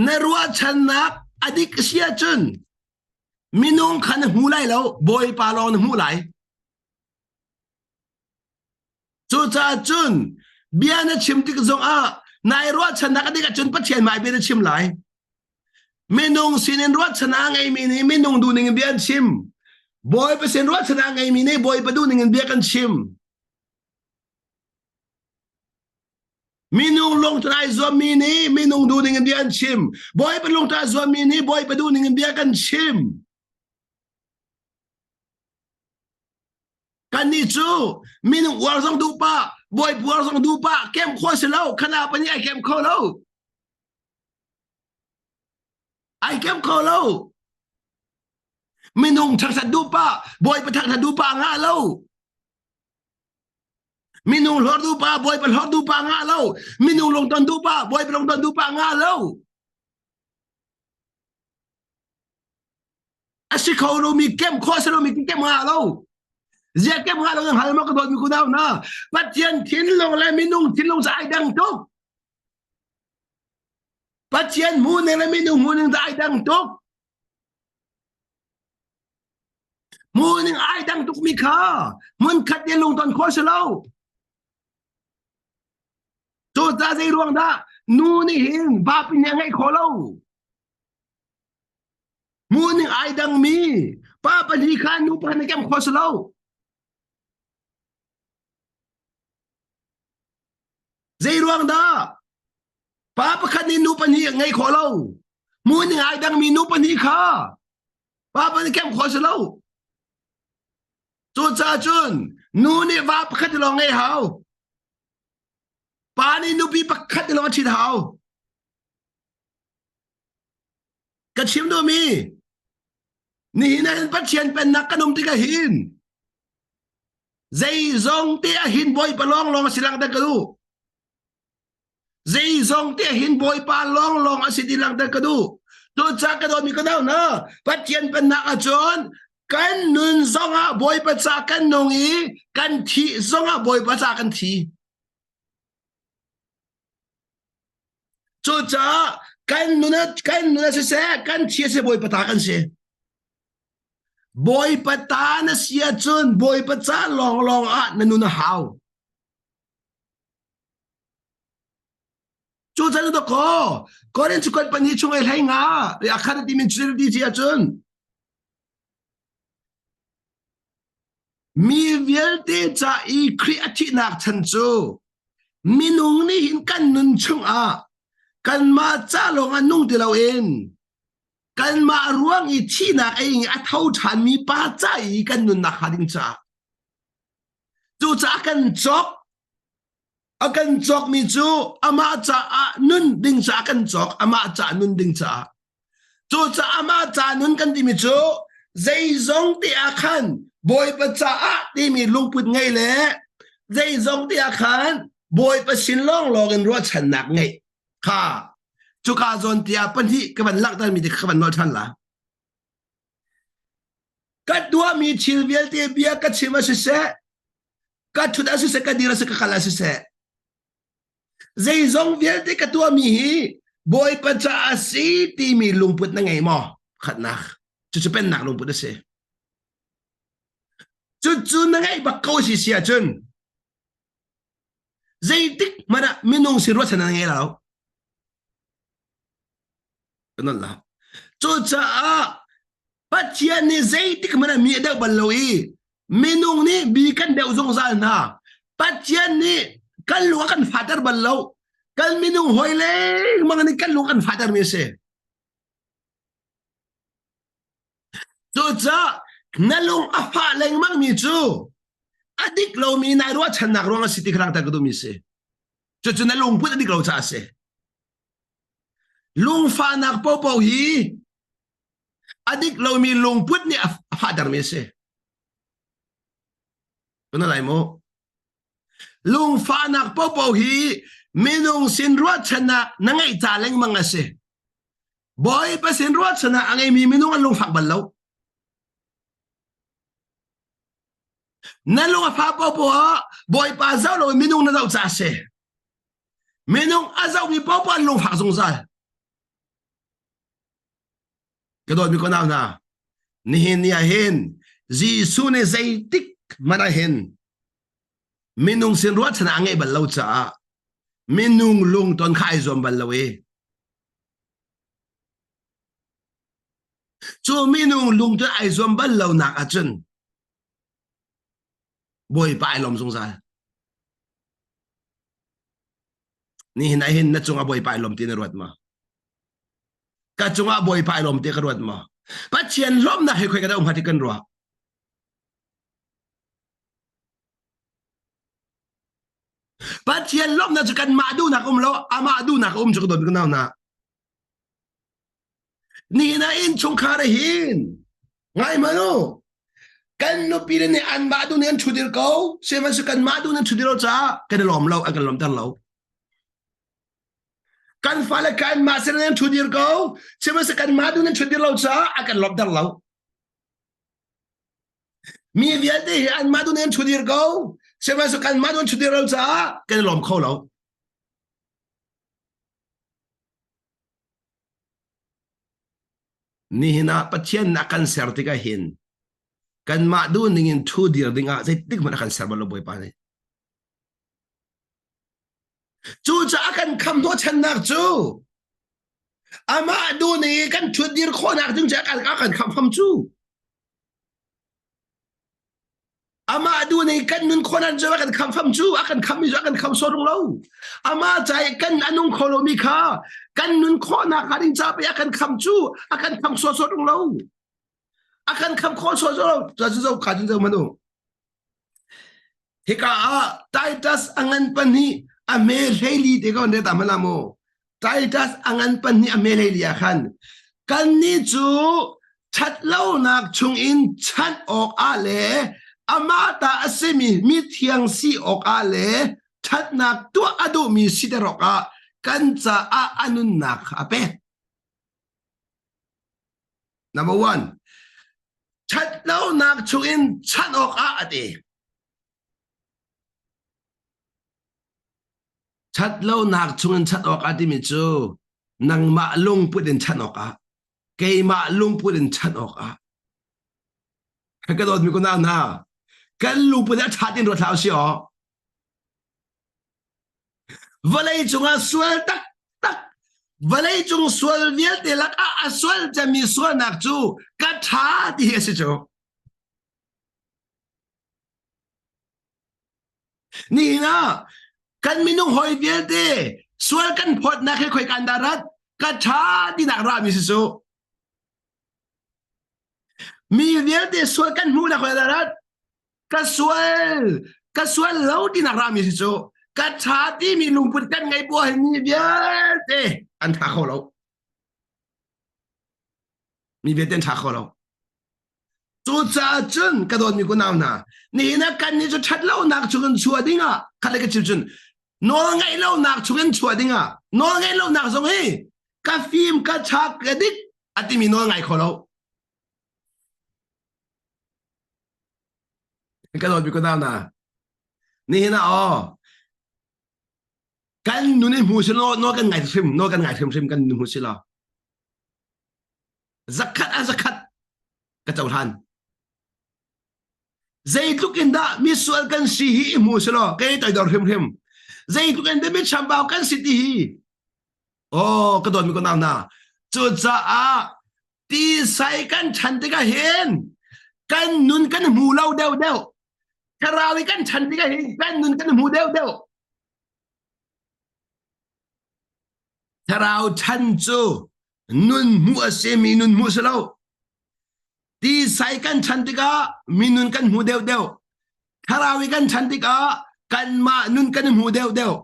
na ruahchannak a dik si ahcun minung kha na hmu lai lo bawipa lawng na hmuh lai cucaah cun bia na chim tik zongah nai ruahchannak a dik ahcun Pathian mah bia na chim lai minung sinin ruahchannak a ngeimi nih minung duhning in bia an chim bawipa sin ruahchannak a ngeimi nih bawipa duhning in bia kan chim Minung lungthin ai zuammi nih minung duhning in bia an chim. Bawipa lungthin ai zuammi nih Bawipa duhning in bia kan chim. Kannih cu minung uar zong duh pah, Bawipa uar zong duh pah, kem khawh si lo, khana pa nih ai kem kho lo. Ai kem kho lo. Minung thangthat duh pah, Bawipa thangthat duh pah ngah lo. Minung hlor duh pa bawipa hlor duh pa ngah lo. Minung lungton duh pa bawipa lungton duh pa ngah lo. A si kho lomi kem khawh si lomi kem ngah lo. Zia kem ngah lo yang hal ma ka dawt mi kunau na. Pathian thinlung le minung thinlung sa ai dang tuk. Pathian hmu ning le minung hmu ning ai dang tuk. Hmuhning ai dang tukmi kha hmunkhat i lungton khawh si lo. Cucaah zei ruang dah nu nih hin vapi nih a ngeih khawh lo. Hmuhning ai dangmi pa pahnih kha nu pakhat nih kem khawh si lo. Zei ruang dah? Pa pakhat nih nu pahnih ngei khawh lo. Hmu ning ai dangmi nu pahnih kha pa pahnih kemh khawh si lo. Cucaah cun nu nih va pakhat lawng ngei hau. Pa nih nupi pakhat lawng a ṭhit hau. Ka chim duhmi nihin ah hin Pathian pennak kan um tikah hin zeizong te ah hin Bawipa lawnglawng a si langhter ka duh. Zeizong te hin Bawipa lawnglawng a si ti langhter ka duh. Cucaah ka dawtmi ka nau hna, Pathian pennak ahcun kan nun zongah Bawipa ca kan nung i kan thih zongah Bawipa ca kan thi. Cucaah kan nun kan nun ah siseh, kan thi a si Bawipa ta kan si. Bawipa ta na si ahcun Bawipa ca lawnglawng ah na nun a hau. Cu can to ko Korin chu kan pani chung ai hlei nga a khat ti min chu ti ci ahcun mi vialte ca i Khrih a thihnak chan cu minung nih hin kan nun chungah kanmah ca lawng ah nung ti loin kanmah ruang i thihnak ei a tho ṭhanmi pa ca i kan nunnak hnga ding caah cucaah kan cawk A kan cawkmi cu amah caah nun ding caah kan cawk, amah caah nun ding caah. Cucaah amah caah nun kan timi cu zeizong te ah khan Bawipa caah timi lungput ngei le zeizong te ah khan Bawipa sin lawnglawng in ruahchannak ngeih kha cuka zawn tiah pahnih ka van langhtermi te ka van nawl ṭhan la. Ka tuahmi thil vialte bia ka chim a siseh, ka ṭhut ah siseh, ka dir ah siseh, ka kal ah siseh, zeizong vialte ka tuahmi hi Bawipa caah a si timi lungput na ngei maw? Khatnak. Cucu pennak lungput a si. Cucu na ngeih bak ko si si ahcun zeitik hmanh ah minung sin ruahchan na ngei lo. Cucaah Pathian nih zeitik hmanh ah mi a deuh bal lo i minung nih bi kan deuh zungzal hna. Pathian nih kan lung a kan fater bal lo. Kan minung hawi lengmang nih kan lung kan fater mi a si. Cucaah na lung a fah lengmang mi cu a dik lomi nai ruahchannak ruang a si ti kha langhter ka duhmi a si. Cucu na lungput a dik lo caah a si. Lungfahnak paohpaoh hi a dik lomi lungput nih a fahtermi a si. Kuna lai mu. Lungfahnak paohpaoh hi minung sin ruahchannak na ngeih ca lengmang a si. Bawipa sin ruahchannak a ngeimi minung an lungfak bal lo. Na lung a fah paohpaoh ah Bawipa zoh loin minung na zoh ca a si. Minung a zohmi paohpaoh an lungfak zungzal. Ka dawtmi ko nau hna, nihin ni ah hin Jesuh nih zeitik hmanh ah hin minung sin ruahchan a ngeih bal lo caah minung lungton kha ai zuam bal lo i cu minung lungton ai zuam bal lo nak ahcun Bawipa ai lawm zungzal. Nihin ah hin na cungah Bawipa ai lawm ti na ruat ma? Ka cungah Bawipa ai lawm ti ka ruat ma? Pathian lawmnak he khoi ka dah um ti kan ruah. Pathian lawmnak cu kanmah duhnak um lo, amah duhnak um cu ka dawt ka nau na. Nihin ah innchungkhar hin ngai hmanh u kan nupi le nih anmah duh nih an ṭhudir ko sihmanhsehlaw kanmah duh nih an ṭhudir lo caah kan i lawm lo an kan lawmter lo kan fale kanmah sin an ṭhudir ko sihmanhsehlaw kanmah duh nih an ṭhudir lo caah a kan lawmter lo mi vialte hi anmah duh nih an ṭhudir ko sihmanhsehlaw kanmah duh an ṭhudir lo caah kan i lawm kho lo Nihin ah Pathian a kan ser tikah hin kanmah duh ning in thu dir ding ah zeitik hmanh a kan ser bal lo Bawipa nih. Cucaah kan kham hnawhchannak cu amah duh ning i kan thut dir khawhnak ding cu a kan kham fam cu. Amah duh ning kan nun khawh nan cu a kan kham fam cu a kan kham mi cu a kan kham sawh rung lo. Amah ca i kan a nung kho lomi kha kan nun khawhnak hnga ding ca pe a kan kham cu a kan kham sawh sawh rung lo. A kan kham khawh sawh sawh lo. Cu zo kha cun zo manu. Hika ah Titus a ngan pahnih a hme hleili te ko ne ta mana mu. Titus a ngan pahnih a hme hleili ah khan kannih cu ṭhatlonak chungin chanh awkah le amah ta a simi mithiang si awkah le ṭhatnak tuah a duhmi siter awkah kan caah a nunnak kha a pek. Number one, ṭhatlonak chungin chanh awkah a ti. Ṭhatlonak chungin chanh awkah timi cu nangmah lungput in chanh awkah, keimah lungput in chanh awkah. Ka dawtmi kunau hna, kan lungput a ṭha tin ruat hlah usih aw. Vawlei cungah sual taktak, vawlei cung sual vialte lakah a sual cemmi sualnak cu ka ṭha ti hi a si cu. Nihin ah kan minung hawi vialte sual kan phawtnak hi khoi kan dah rat ka ṭha tinak rami si cu. Mi vialte sual kan hmuhnak khoi dah rat ka sual ka sual lo tinak rami si cu ka ṭha timi lungput kan ngei buah hin mi vialte an ṭha kho lo. Mi vialte an ṭha kho lo. Cucaah cun ka dawtmi kunau hna, nihin ah kannih cu ṭhatlonak chungin chuah dingah khat le ka chim cun nawl ngeih lonak chungin chuah dingah nawl ngeih lonak zong hi ka fim ka ṭha ka dik a timi nawl ngai kho lo. Ka dawtmi kunau hna, nihin ah aw kan nun i hmu si law nawl kan ngai hrim nawl kan ngai hrimhrim kan nun hmu si law zakhat a zakhat ka cohlan zeitluk in dah misual kan si hi i hmu si law kei toidor hrimhrim zeitluk in dah mi chambau kan si ti hi oh ka dawtmi ko nau na cucaah ti sai kan chan tikah hin kan nun kan hmu lo deuh deuh thlarau i kan chan tikah hin kan nun kan hmu deuh deuh Thlarau chan cu nun hmuh a si mi nun hmuh si lo. Ti sai kan chan tikah mi nun kan hmu deuh deuh. Thlarau i kan chan tikah kanmah nun kan hmu deuh deuh.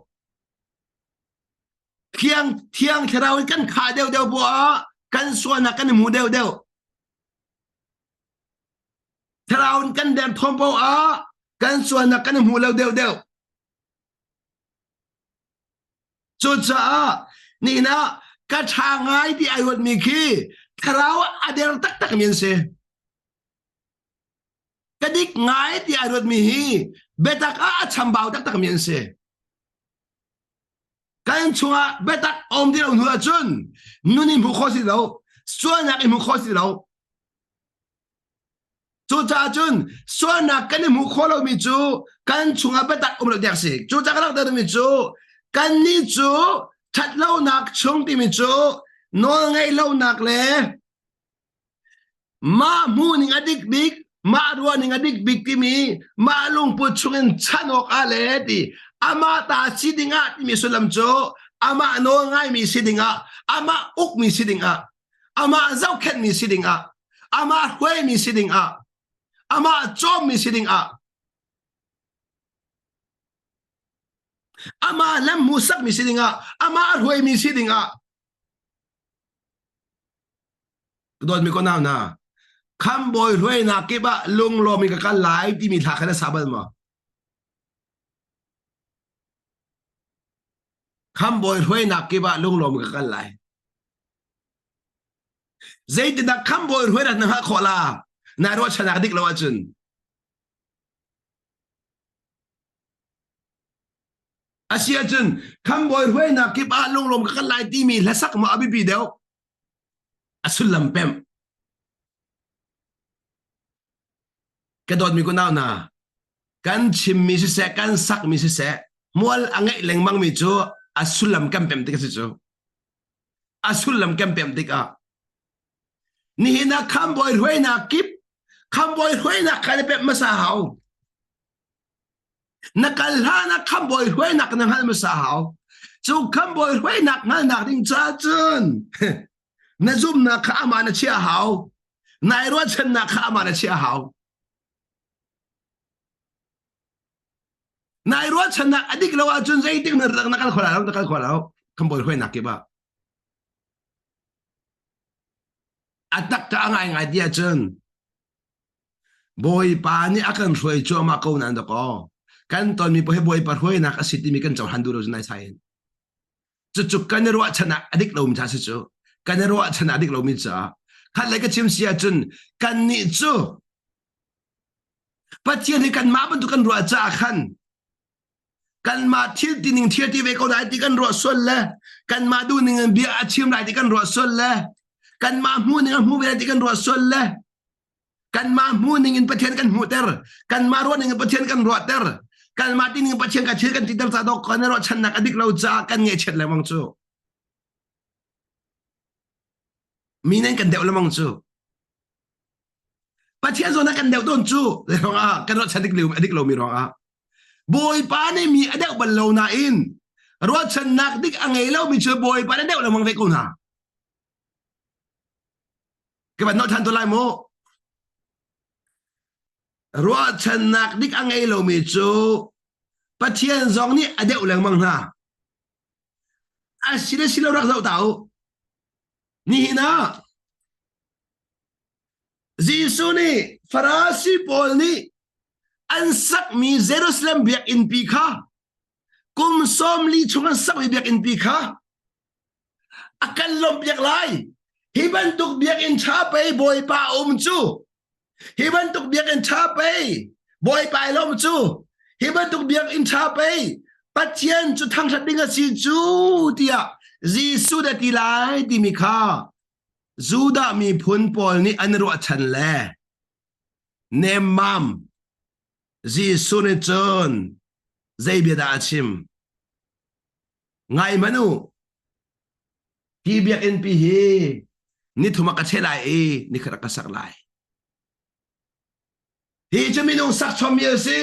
Thiang thiang thlarau in kan khah deuh deuh buah kan sualnak kan hmu deuh deuh. Thlarau in kan derthawm poah ah kan sualnak kan hmu lo deuh deuh. Cucaah nihin ah ka ṭha ngai ti ai ruatmi khi thlarau a der taktakmi an si. Ka dik ngai ti ai ruatmi hi biatak ah a chambau taktakmi an si. Kan chungah biatak um ti lo hnu ahcun nun in hmuh khawh si lo, sualnak in hmuh khawh si lo. Cucaah cun sualnak kan i hmuh khawh lomi cu kan chungah biatak um lo tiang si. Cucaah ka langhtermi cu kannih cu ṭhatlonak chung timi cu nawlngeih lonak le mah hmuhning a dik bik, mah ruahning a dik bik timi mah lungput chungin chan awk ah le ti amah ta si dingah timi sullam cu amah nawl ngaimi si dingah amah ukmi si dingah amah zohkhenhmi si dingah amah hruaimi si dingah amah cawmmi si dingah amah lam hmuhsakmi si dingah amah hruaimi si dingah dawtmi ko nau na khambawi hruainak kip ah lunglawm in ka kal lai timi thla kha na sa bal maw khambawi hruainak kip ah lunglawm ka kal lai Zeitindah khambawi hruainak na hngalh khawh la? Nai ruahchannak dik lo ahcun. Asi ahcun khambawi hruainak kip ah lunglawm ka kal lai timi hlasak maw a biapi deuh? A sullam pemh. Ka dawtmi kunau hna, kan chimmi siseh, kan sakmi siseh, mual a ngeih lengmangmi cu a sullam kan pemh tik a si cu. A sullam kan pemh tikah nihin ah khambawi hruainak kip khambawi hruainak kha na pemh hmasa hau. Na kal hlan ah khambawi hruainak na hngalh hmasa hau. Cu khambawi hruainak hngalhnak ding caah cun na zumhnak kha amah na chiah hau. Nai ruahchannak kha amah na chiah hau. Nai ruahchannak a dik lo ahcun zeitik na na kal kho lai lo, na kal kho lai lo. Khambawi hruainak kip ah. A tak ka a ngaingai ti ahcun Bawipa nih a kan hruai cuahmah ko nain dakaw kan tonmi paoh hi Bawipa hruainak a si timi kan cohlan duh lo cu nai sai in. Cucu kan i ruahchan ah a dik lomi ca si cu. Kan i ruahchan ah a dik lomi caah khat lei ka chim si ahcun kannih cu Pathian hi kanmah bantuk kan ruah caah khan kanmah thil tining thil ti ve ko lai ti kan ruah sual le kanmah duh ning in bia a chim lai ti kan ruah sual le kanmah hmuh ning a hmu ve lai ti kan ruah sual le kanmah hmuh ning in Pathian kan hmuhter kanmah ruah ning in Pathian kan ruahter kanmah ti ning in Pathian ka thil kan titer ca dok kan ruahchannak a dik lo caah kan ngaihchiat lengmang cu mi nan kan deuh lengmang cu Pathian zawn ah kan deuh tawn cu ruangah kan ruahchan dik a dik lomi ruangah Bawipa nih mi a deuh bal lo nain ruahchannak dik a ngei lomi cu Bawipa nih a deuh lengmang ve ko hna. Ka van nolh than to lai mu. Ruahchannak dik a ngei lomi cu Pathian zong nih a deuh lengmang hna. A si le si lo rak zoh ta u. Nihin ah Jesuh nih Farasi pawl nih an sakmi Jerusalem biakinnpi kha kum 40 chung an sakmi biakinnpi kha a kan lawmhpiak lai. Hi bantuk biakinn ṭha pei Bawipa a um cu. Hi bantuk biakinn ṭha pei Bawipa i lawm cu. Hi bantuk biakinn ṭha pei Pathian cu thangṭhat ding a si cu tiah Jesuh dah ti lai timi kha Judah miphun pawl nih an ruahchan le nemmam Jesuh nih cun zei bia dah a chim? Ngai hmanh u, hi biakinn pi hi nithum a ka cheh lai i nikhat a ka sak lai. Hi cu minung sak chommi a si.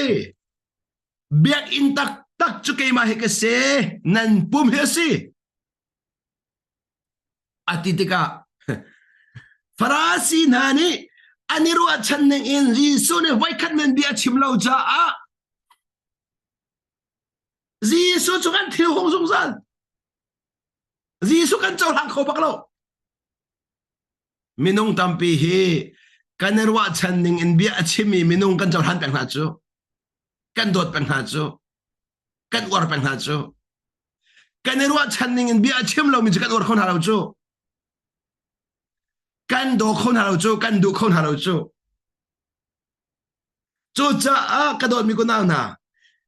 Biakinn taktak cu keimah hi ka si, nan pum hi a si. A ti tikah Farasi hna nih an i ruahchan ning in Jesuh nih voikhat men bia a chim lo caah Jesuh cu kan thil hung zungzal. Jesuh kan cohlang kho bak lo. Minung tampi hi kan i ruahchan ning in bia a chimmi minung kan cohlan peng hna cu kan dawt peng hna cu kan uar peng hna cu kan i ruahchan ning in bia a chim lomi cu kan uar kho hna lo cu kan daw kho hna lo cu kan duh kho hna lo cu Cucaah ka dawtmi kunau hna,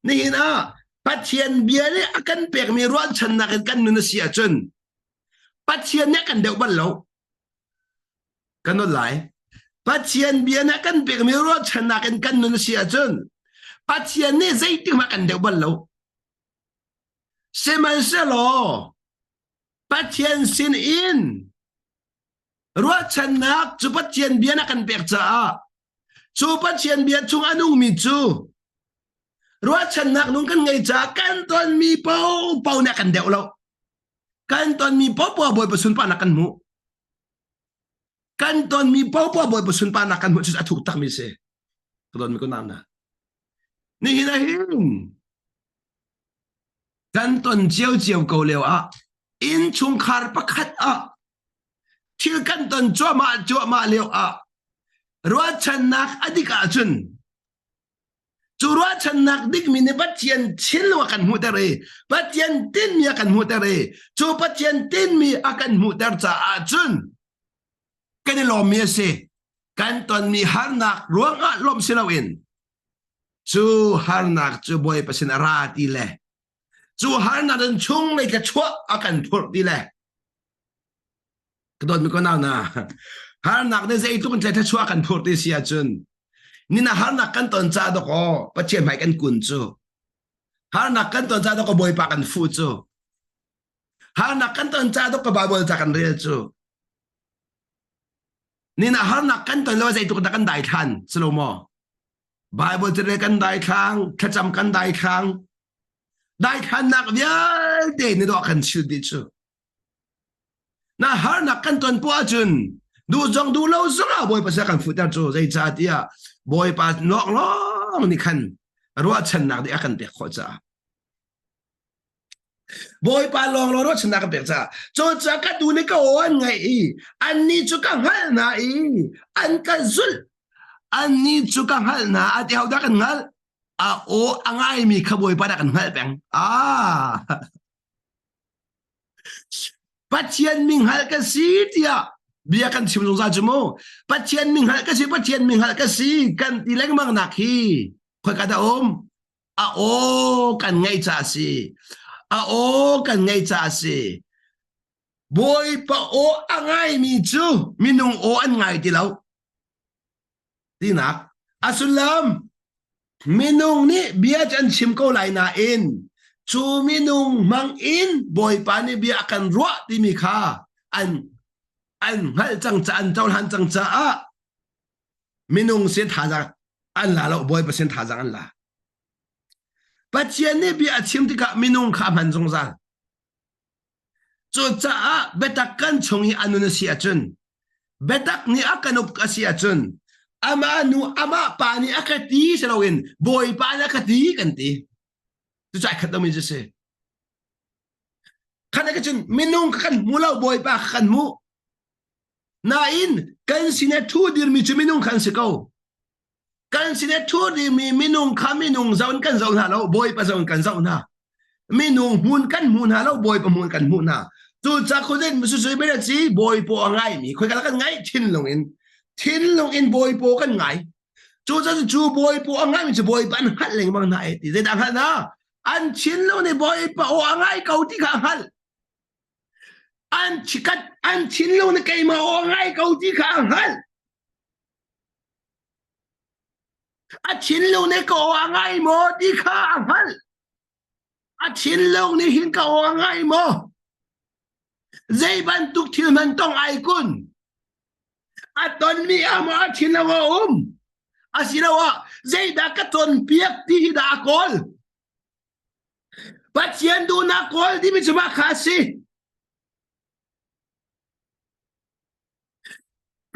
nihin ah Pathian bia nih a kan pekmi ruahchannak in kan nun a si ahcun Pathian nih a kan deuh bal lo. Kan nun lai. Pathian bia nih a kan pekmi ruahchannak in kan nun a si ahcun Pathian nih zeitik hmanh kan deuh bal lo. Sihmanhsehlaw Pathian sin in Ruahchannak cu Pathian bia na kan pek caah cu Pathian bia chung a nungmi cu ruahchannak nung kan ngei caah kan tonmi paohpaoh nih a kan deuh lo. Kan tonmi paohpaoh Bawipa sunparnak kan hmuh. Kan tonmi paohpaoh Bawipa sunparnak kan hmuh cu a thuk takmi si. Ka dawtmi ko na. Nihin ah hin kan ton ciocio ko lio ah innchungkhar pakhat ah thil kan ton cuahmah cuahmah lio ah ruahchannak a dik ahcun cu ruahchannak dikmi nih Pathian thinlung a kan hmuhter i Pathian tinmi a kan hmuhter i cu Pathian tinmi a kan hmuhter caah cun kan i lawmmi a si kan tonmi harnak ruangah lawmh si loin cu harnak cu Bawipa sin a ra ti le cu harnak in chung lei ka chuah a kan phurh ti le Ka dawtmi ko nau na harnak nih zeitluk in thluachuah kan phurh ti si ahcun nina harnak kan ton ca dawkaw Pathian hmai kan kun cu harnak kan ton ca dawkaw Bawipa kan fuh cu harnak kan ton ca dawkaw Bible ca kan rel cu nina harnak kan ton lo zeitluk dah kan daithlan si lo maw? Bible carel kan daithlang, thlacam kan daithlang. Daithlannak vialte ni dawh kan chil dih cu. Na harnak kan ton poah ahcun duh zong duh lo zong ah Bawipa sin kan fuhter cu zeicah tiah Bawipa nawk lawng nih khan ruahchannak nih a kan pek khawh caah. Bawipa lawng lawng ruahchannak kan pek caah cucaah ka tu nih ka aw an ngaih i annih cu ka hngalh hna i an ka zulh annih cu ka hngalh hna a ti hodah kan hngalh a aw a ngaimi kha Bawipa dah kan hngalh peng ah Pathian mi hngalh ka si tiah bia kan chim zungzal cu mu Pathian mi hngalh ka si Pathian mi hngalh ka si kan ti lengmang nak hi khoika dah um a aw kan ngaih caah a si a aw kan ngaih caah a si Bawipa aw a ngaimi cu minung aw an ngai ti lo tinak a sullam minung nih bia cu an chim ko lai nain cu minung hmang in Bawipa nih bia a kan ruah timi kha an an hngalh cang ca an cohlan cang caah minung sin thazaang an la lo Bawipa sin thazaang an la Pathian nih bia a chim tikah minung kha a hman zungzal cucaah biatak kan chung i a nun a si ahcun biatak nih a kan uk a si ahcun amah nu amah pa nih a ka ti si loin Bawipa nih a ka ti kan ti cucu ai khat lomi cu si khan ka cun minung kha kan hmu lo Bawipa kha kan hmuh Nain kan sin i thu dirmi cu minung kha an si ko. Kan sin i thu dirmi minung kha minung zoh in kan zoh hna lo, Bawipa zoh in kan zoh hna. Minung hmun kan hmu hna lo, Bawipa hmun kan hmuh hna. Cucaah khuazei sui bia ci Bawipa a ngaimi khoika kan ngaih thinlung in thinlung in Bawipa kan ngai. Cucaah cu Bawipa a ngaimi cu Bawipa an hngalh lengmang hna ai ti. Zeidah hngalh hna? An thinlung nih Bawipa aw a ngai ko ti kha a hngalh. An chikat an thinlung nih keimah aw ngai ko ti kha a hngalh. A thinlung nih ka aw a ngai maw ti kha a hngalh. A thinlung nih hin ka aw a ngai maw? Zei bantuk thil hmanh tong ai kun. A tonmi ah maw a thinlung a um? Asiloah zeidah ka cawnpiak ti hi dah a kawl? Pathian duhnak kawl timi cu mah kha a si.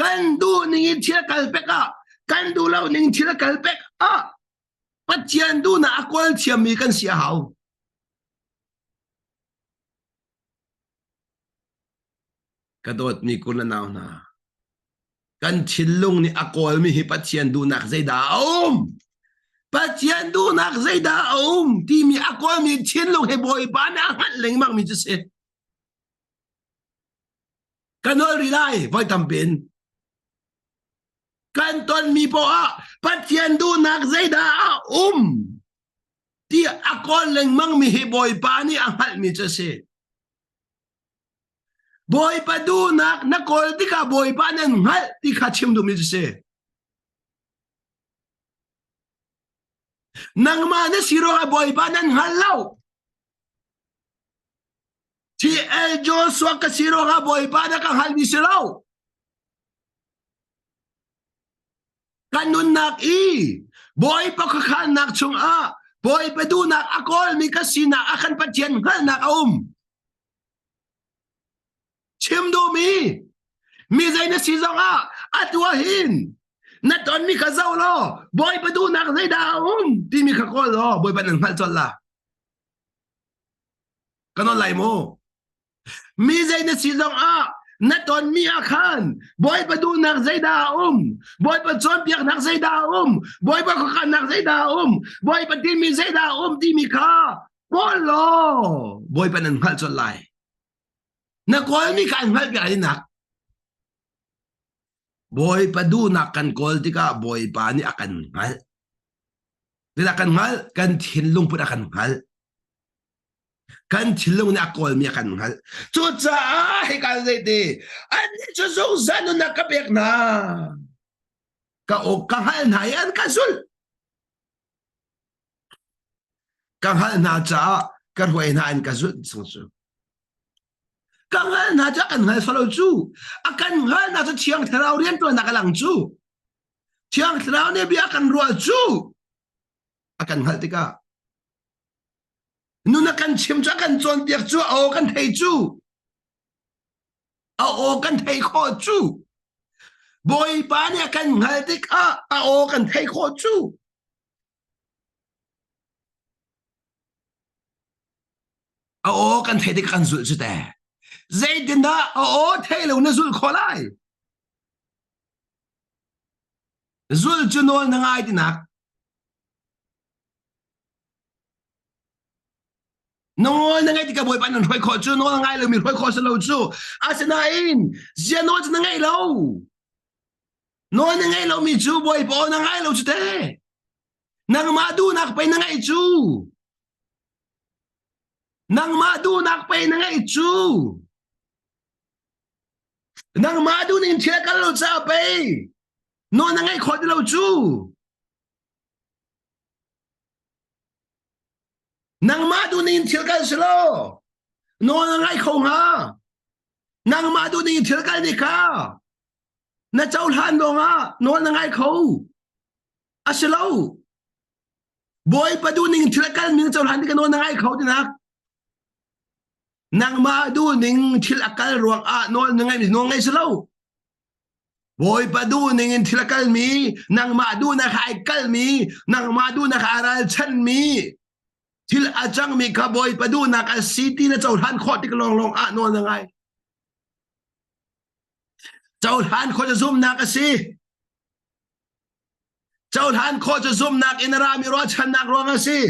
Kan duh ning in thil a kal pek ah, kan duh lo ning thil a kal pek ah, Pathian duhnak a kawl thiammi kan si a hau. Ka dawtmi kun le nau hna, kan thinlung nih a kawlmi hi Pathian duhnak zeidah a um? Pathian duhnak zeidah a um timi a kawlmi thinlung he Bawipa nih a hngalh lengmangmi cu si. Ka nawl rih lai voi tampin. Kan tonmi poah Pathian duhnak zeidah a um ti a kawl lengmangmi hi Bawipa nih a hngalhmi cu si. Bawipa duhnak na kawl tikah Bawipa nan hngalh ti kha chim duhmi cu si. Nangmah na si ruangah Bawipa nan hngal lo. TL Joshua ka si ruangah Bawipa na ka hngalmi si lo. Kan nunnak i Bawipa khuakhannak chungah Bawipa duhnak a kawlmi ka sinak a kan Pathian hngalhnak a um. Chim duhmi mi zei na si zongah atu ah hin na tonmi kha zoh law Bawipa duhnak zeidah a um timi kha kawl law Bawipa nan hngalh colh la. Ka nawl lai mu. Mi zei na si zongah na tonmi ah khan Bawipa duhnak zeidah a um Bawipa cawnpiaknak zeidah a um Bawipa khuakhannak zeidah a um Bawipa timi zeidah a um timi kha kawl law Bawipa nan hngalh colh lai. Na kawlmi kha an hngalh piak nak. Bawipa duhnak kan kawl tikah Bawipa nih a kan hngalh. Zeidah kan hngalh? Kan thinlung put a kan hngalh. Kan thinlung nih a kawlmi a kan hngalh. Cucaah hika zeiti annih cu zungzal nunnak ka pek hna. Ka awk ka hngalh hna i an ka zulh. Ka hngalh hna caah ka hruai hna in ka zulh chung cu. Ka hngalh hna cu a kan hngal solo cu. A kan hngalhnak cu Thiang Thlarau rianṭuannak a lang cu. Thiang Thlarau nih bia kan ruah cu a kan hngalh tikah nun a kan chim cu a kan cawnpiak cu a aw kan thei cu a aw kan thei khawh cu Bawipa nih a kan hngalh tikah a aw kan thei khawh cu A aw kan theih tik kan zulh cu te. Zeitindah a aw thei lo na zulh khawh lai? Zulh cu nawl na ngai tinak. Nawl na ngai tikah Bawipa nan hruai khawh cu nawl ngai lomi hruai khawh si lo cu. Asinain zia nawl cu na ngei lo. Nawl na ngei lomi cu Bawipa aw na ngai lo cu te. Nangmah duhnak pei na ngeih cu. Nangmah duhnak pei na ngeih cu. Nangmah duh ning thil kal lo caah pei nawl na ngeih khawh ti lo cu. Nangmah duh ning thil kal si lo. Nawl na ngai kho hnga. Nangmah duh ning thil kal ni kha na cohlan lawngah nawl na ngai kho. A si lo. Bawipa duhning thil a kalmi na cohlan tik ah nawl na ngai kho tinak. Nangmah duhning thil a kal ruangah nawl na ngeih nawl ngei si lo. Bawipa duhning in thil a kalmi, nangmah duhnak ai kalmi, nangmah duhnak aa ralchanmi, thil a cangmi kha Bawipa duhnak a si ti na cohlan khawh tik lawnglawng ah nawl na ngai. Cohlan khawh cu zumhnak a si. Cohlan khawh cu zumhnak in a rami ruahchannak ruang a si.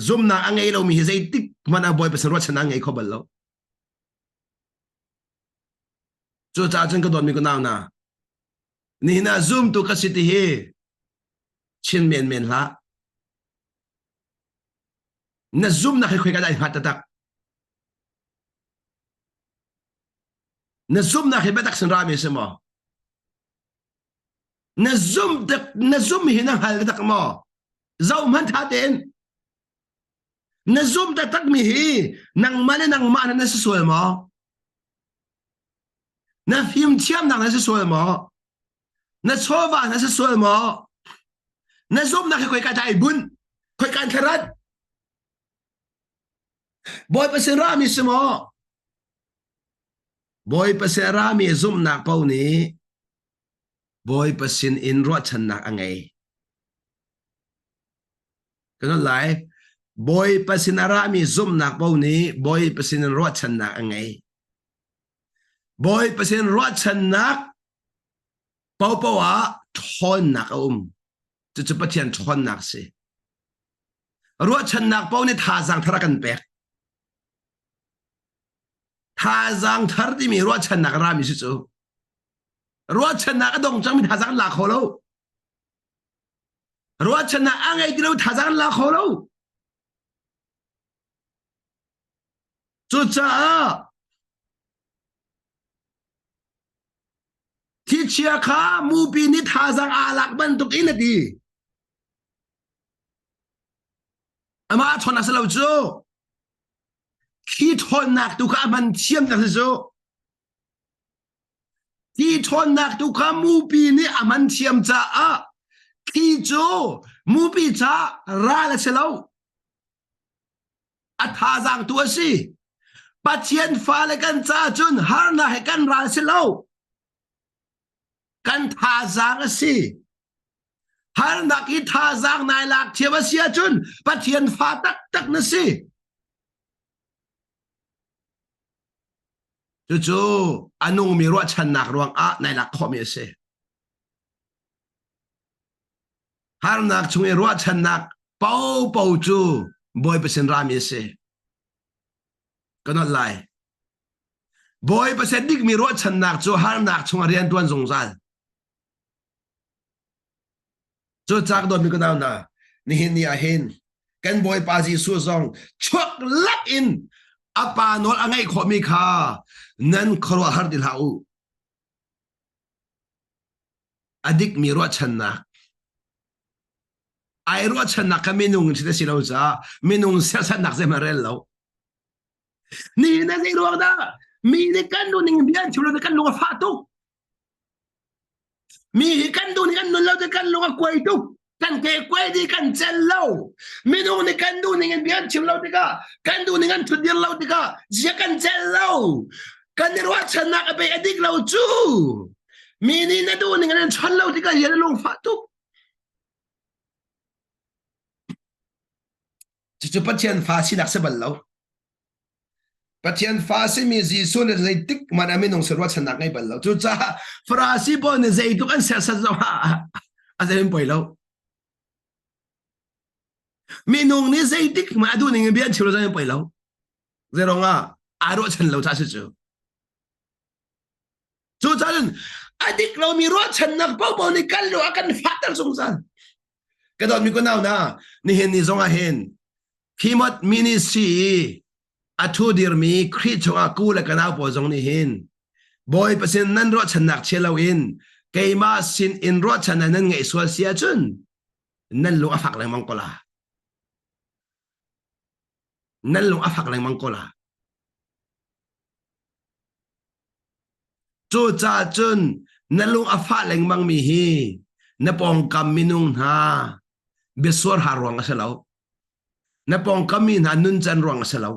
Zumhnak a ngei lomi hi zeitik hmanh ah Bawipa sin ruahchannak a ngei kho bal lo. Cucaah cun ka dawtmi ka nau hna, nihin ah zumtu ka si ti hi chin menmen hlah. Na zumhnak hi khoika dah ai hngat taktak? Na zumhnak hi biatak sin rami a si maw? Na zum tak na zum hi na hngal tak maw? Zoh hmanh tha tein. Na zum taktak mi hi nangmah le nangmah na si sual maw? Na fimthiamnak na si sual maw? Na chawva na si sual maw? Na zumhnak hi khoika dah ai bunh? Khoika in thlarat? Bawipa sin rami si maw? Bawipa sin a rami zumhnak paoh nih Bawipa sin in ruahchannak a ngei. Ka nawl lai. Bawipa sin a rami zumhnak paoh nih Bawipa sin in ruahchannak a ngei. Bawipa sin ruahchannak paohpaoh ah ṭhawnnak a um. Cucu Pathian ṭhawnnak a si. Ruahchannak paoh nih thazaang thar a kan pek. Thazaang thar timi ruahchannak a rami si cu. Ruahchannak a dong cangmi thazaang an la kho lo. Ruahchannak a ngei ti lo thazaang an la kho lo. Cucaah thichia kha mupi nih thazaang aa lak bantuk in a ti. Amah ṭhawn a si lo cu. Khi ṭhawnnak tu kha a hman thiamnak si cu. Khi ṭhawnnak tu kha mupi nih a hman thiam caah khi cu mupi ca ral a si lo. A thazaang tu a si. Pathian fale kan caah cun harnak he kan ral si lo. Kan thazaang a si. Harnak i thazaang nai lak thiam a si ahcun Pathian fa taktak na si. Cucu a nungmi ruahchannak ruangah nai lak khawhmi a si. Harnak chung i ruahchannak popo cu Bawipa sin rami a si. Ka nolh lai. Bawipa sin dikmi ruahchannak cu harnak chungah rian ṭuan zungzal. Cu cak dawtmi ka nau hna, nihin ni ah hin kan Bawipa Jesuh zong chuak lak in a pa nawl a ngaih khawhmi kha nan khuaruahhar ti hlah u. A dikmi ruahchannak ai ruahchannak kha minung in a si lo caah minung serhsatnak zeihmanh rel lo. Nihin ah zei ruang dah mi nih kan nuning bia an chim lo kan lung a fah tuk. Mi hi kan duh ning kan nun lo ti kan lung a kuai tuk. Kan ke kuai di kan cel lo. Minung nih kan duh ning in bia an chim lo tikah, kan duh ning an thutdir lo tikah, zia kan cel lo. Kan i ruahchannak a bei a dik lo cu. Mi nih na duh ning in an chon lo tikah hian lungfah tuk. Cucu Pathian fa sinak si bal lo. Pathian fa simi Jesuh nih zeitik hmanh ah minung sin ruahchannak ngei bal lo. Cucaah Farasi pawl nih zeitluk an serhsat zong ah a zei poi lo. Minung nih zeitik hmanh a duh ning in bia an chim lo zong poi lo. Zeirong ah aa ruahchan lo caah si cu. Cucaah cun a dik lomi ruahchannak paohpaoh nih kan lu a kan fahter zungzal. Ka dawtmi ka nau na nihin ni zong ah hin Khimot ministry i a thu dirmi Khrih chungah ku le ka nau pawl zong nih hin Bawipa sin nan ruahchannak chia loin keimah sin in ruahchannak nan ngeih sual si ahcun nan lung a fak lengmang ko la. Nan lung a fak lengmang ko la. Cucaah cun na lung a fah lengmangmi hi na pawngkam minung hna biasuar ha ruang a si lo. Na pawngkam mi hna nuncan ruang a si lo.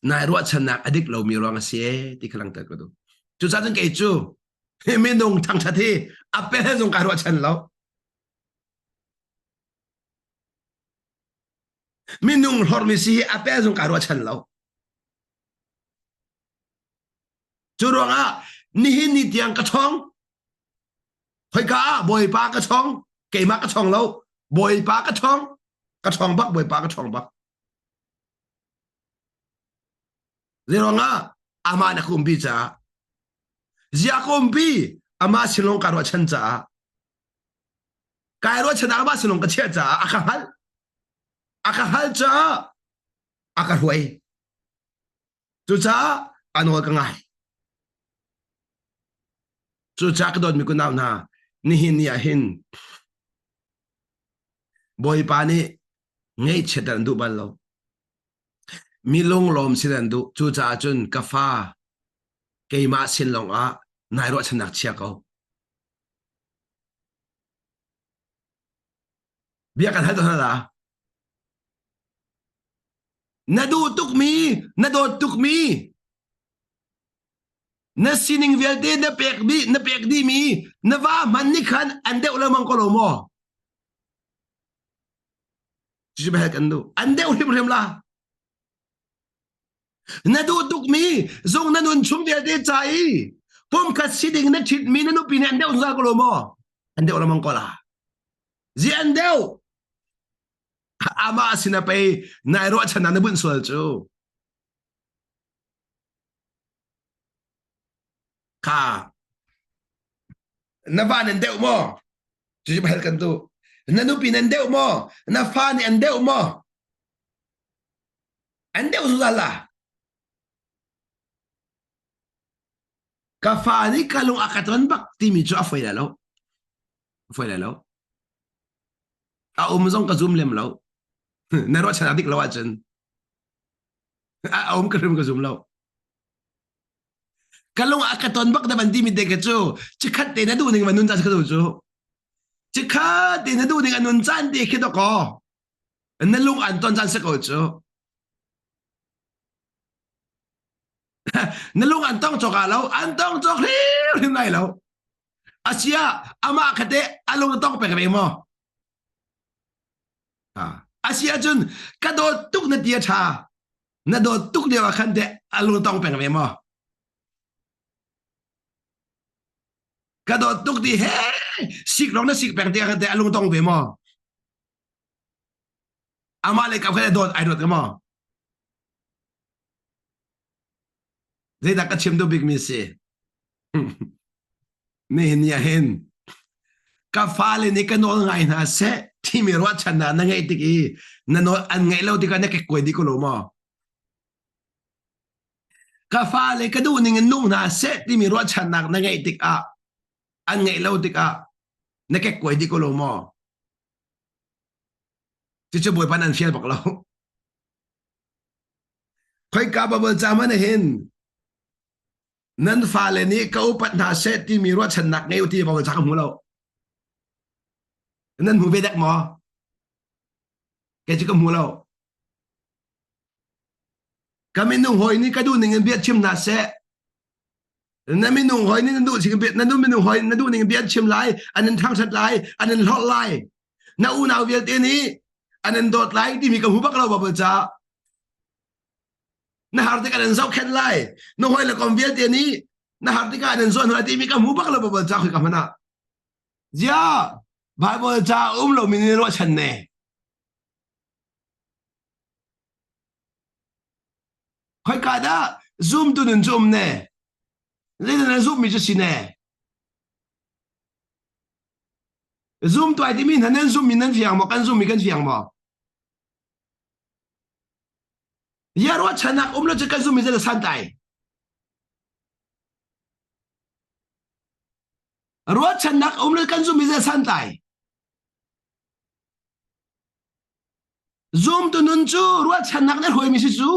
Nai ruahchannak a dik lomi ruang a si ee ti kha langhter ka duh. Cucaah cun kei cu minung thangṭhat hi a pel zong kai ruahchan lo. Minung hlormi si hi a pel zong kai ruahchan lo. Cu ruangah nihin ni tiang ka chong. Khoika ah Bawipa ka chong, keimah ka chong lo. Bawipa ka chong, ka chong bak, Bawipa ka chong bak. Zeiruangah amah na ka umpi caah zia ka umpi amah sinlong ka ruahchan caah kai ruahchan amah sinlong ka chiah caah a ka hngalh a ka hngalh caah a ka hruai Cucaah a nawl ka ngai. Cucaah ka dawtmi kunau hna, nihin ni ah hin Bawipa nih ngaihchiat an duh bal lo. Mi lunglawm sin an duh. Cucaah cun ka fa, keimah sin lawngah nai ruahchannak chia ko. Bia kan hal hna la. Na duh tukmi, na dawt tukmi, na sining vialte na pek dih, na pek dihmi, na va hman nih khan an deuh lengmang ko lo maw? Cucu bel kan duh. An deuh hrimhrim la. Na duh tukmi zung na nun chung vialte ca i pumkhat si ding na ṭhitmi na nupi nih an deuh zungzal ko lo maw? An deuh lengmang ko la. Zi an deuh. Amah sin a pei nai ruahchan ah na bunh sual cu. Kha na va nan deuh maw? Cucu hal kan duh. Na nupi nan deuh maw? Na fa nih an deuh maw? An deuh zungzal la. Ka fa nih ka lung a ka ton bak timi cu a foi lai lo. A foi lai lo. A um zong ka zum lem lo. Na ruahchan a dik lo ahcun a um ka hrim ka zum lo. Ka lung a ka ton bak da ban timi te ka cu chikhat te na duh ning van nun caan ka duh cu. Chikhat te na duh ning a nun caan te khi dakaw. Na lung an ton caan si ko cu. Na lung an tong cawk ah lo, an tong cawk hrimhrim lai lo. Asia amah kha teh a lung a tong pek ve maw? Asia cun ka dawt tuk na ti a ṭha. Na dawt tuk lio ah khan teh a lung tong peng ve maw? Ka dawt tuk ti he sik rong na sik peng ti ah khan teh a lung tong ve maw? Amah le kap khan a dawt ai dawt ka maw? Zeidah ka chim duh bikmi si? Nihin ni ah hin ka fale nih ka nawl ngai hna seh timi ruahchannak na ngeih tik i na nawl an ngeih lo tikah na kekkuai dih ko lo maw? Ka fale ka duh ning in nung hna seh timi ruahchannak na ngeih tikah an ngeih lo tikah na kekkuai dih ko lo maw? Cucu Bawipa nan fial bak lo. Khoika Baibal ca hmanh hin? Nan fale nih ka upat hna seh timi ruahchannak ngei u ti Bible ca ka hmu lo. Nan hmu ve dek maw? Kei cu ka hmu lo. Ka minung hawi nih ka duh ning in bia chim hna seh. Na minung hawi nih na duh ning na duh minung hawi na duh ning bia chim lai, an in thangṭhat lai, an in hlorh lai. Na unau vialte nih an in dawt lai timi ka hmu bak lo Bible ca. Na har tikah an in zohkhenh lai. Na hawi le kom vialte nih na har tikah an in zuan lai timi ka hmu bak lo Bible ca khoi ka hman ah. Ziah Bible ca um lomi nih ruahchan ne. Khoika dah zumtu nun cu um ne? Zeidah na zumhmi cu si ne? Zumtu ai timi hna nan zumhmi nan fiang maw? Kan zumhmi kan fiang maw? Ya ruahchannak um lo cu kan zumhmi zeidah santlai? Ruahchannak um lo kan zumhmi zeidah santlai? Zumtu nun cu ruahchannak nih hruaimi si cu.